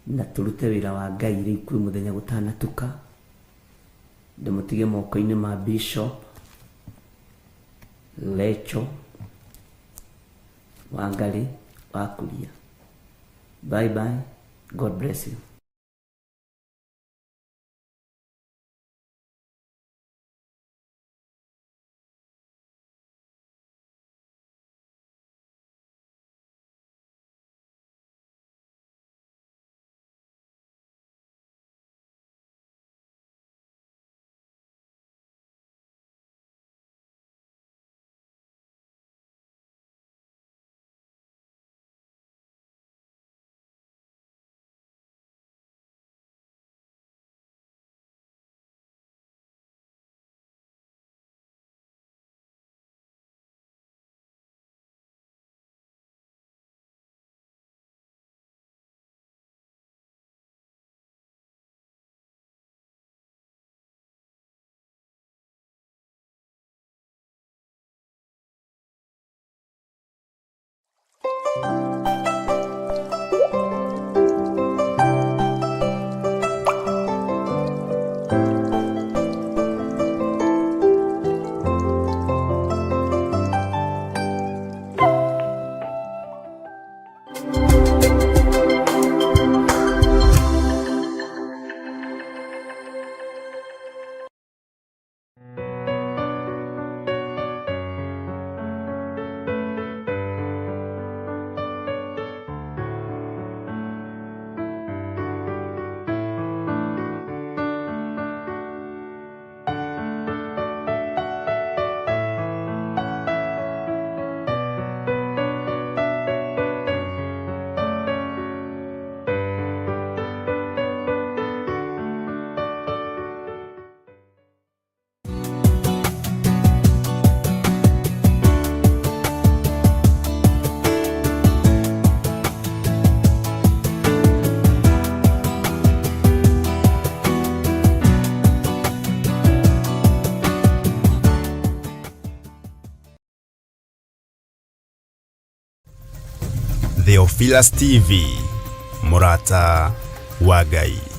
na tũrute wĩra wa Ngai rĩu kwĩ mũthenya gũtanatuka. Ndĩmũtige moko-inĩ ma Bishop Lecho Wangari wa Kuria. Bye bye. God bless you. Theophilus TV, mũrata wa Ngai.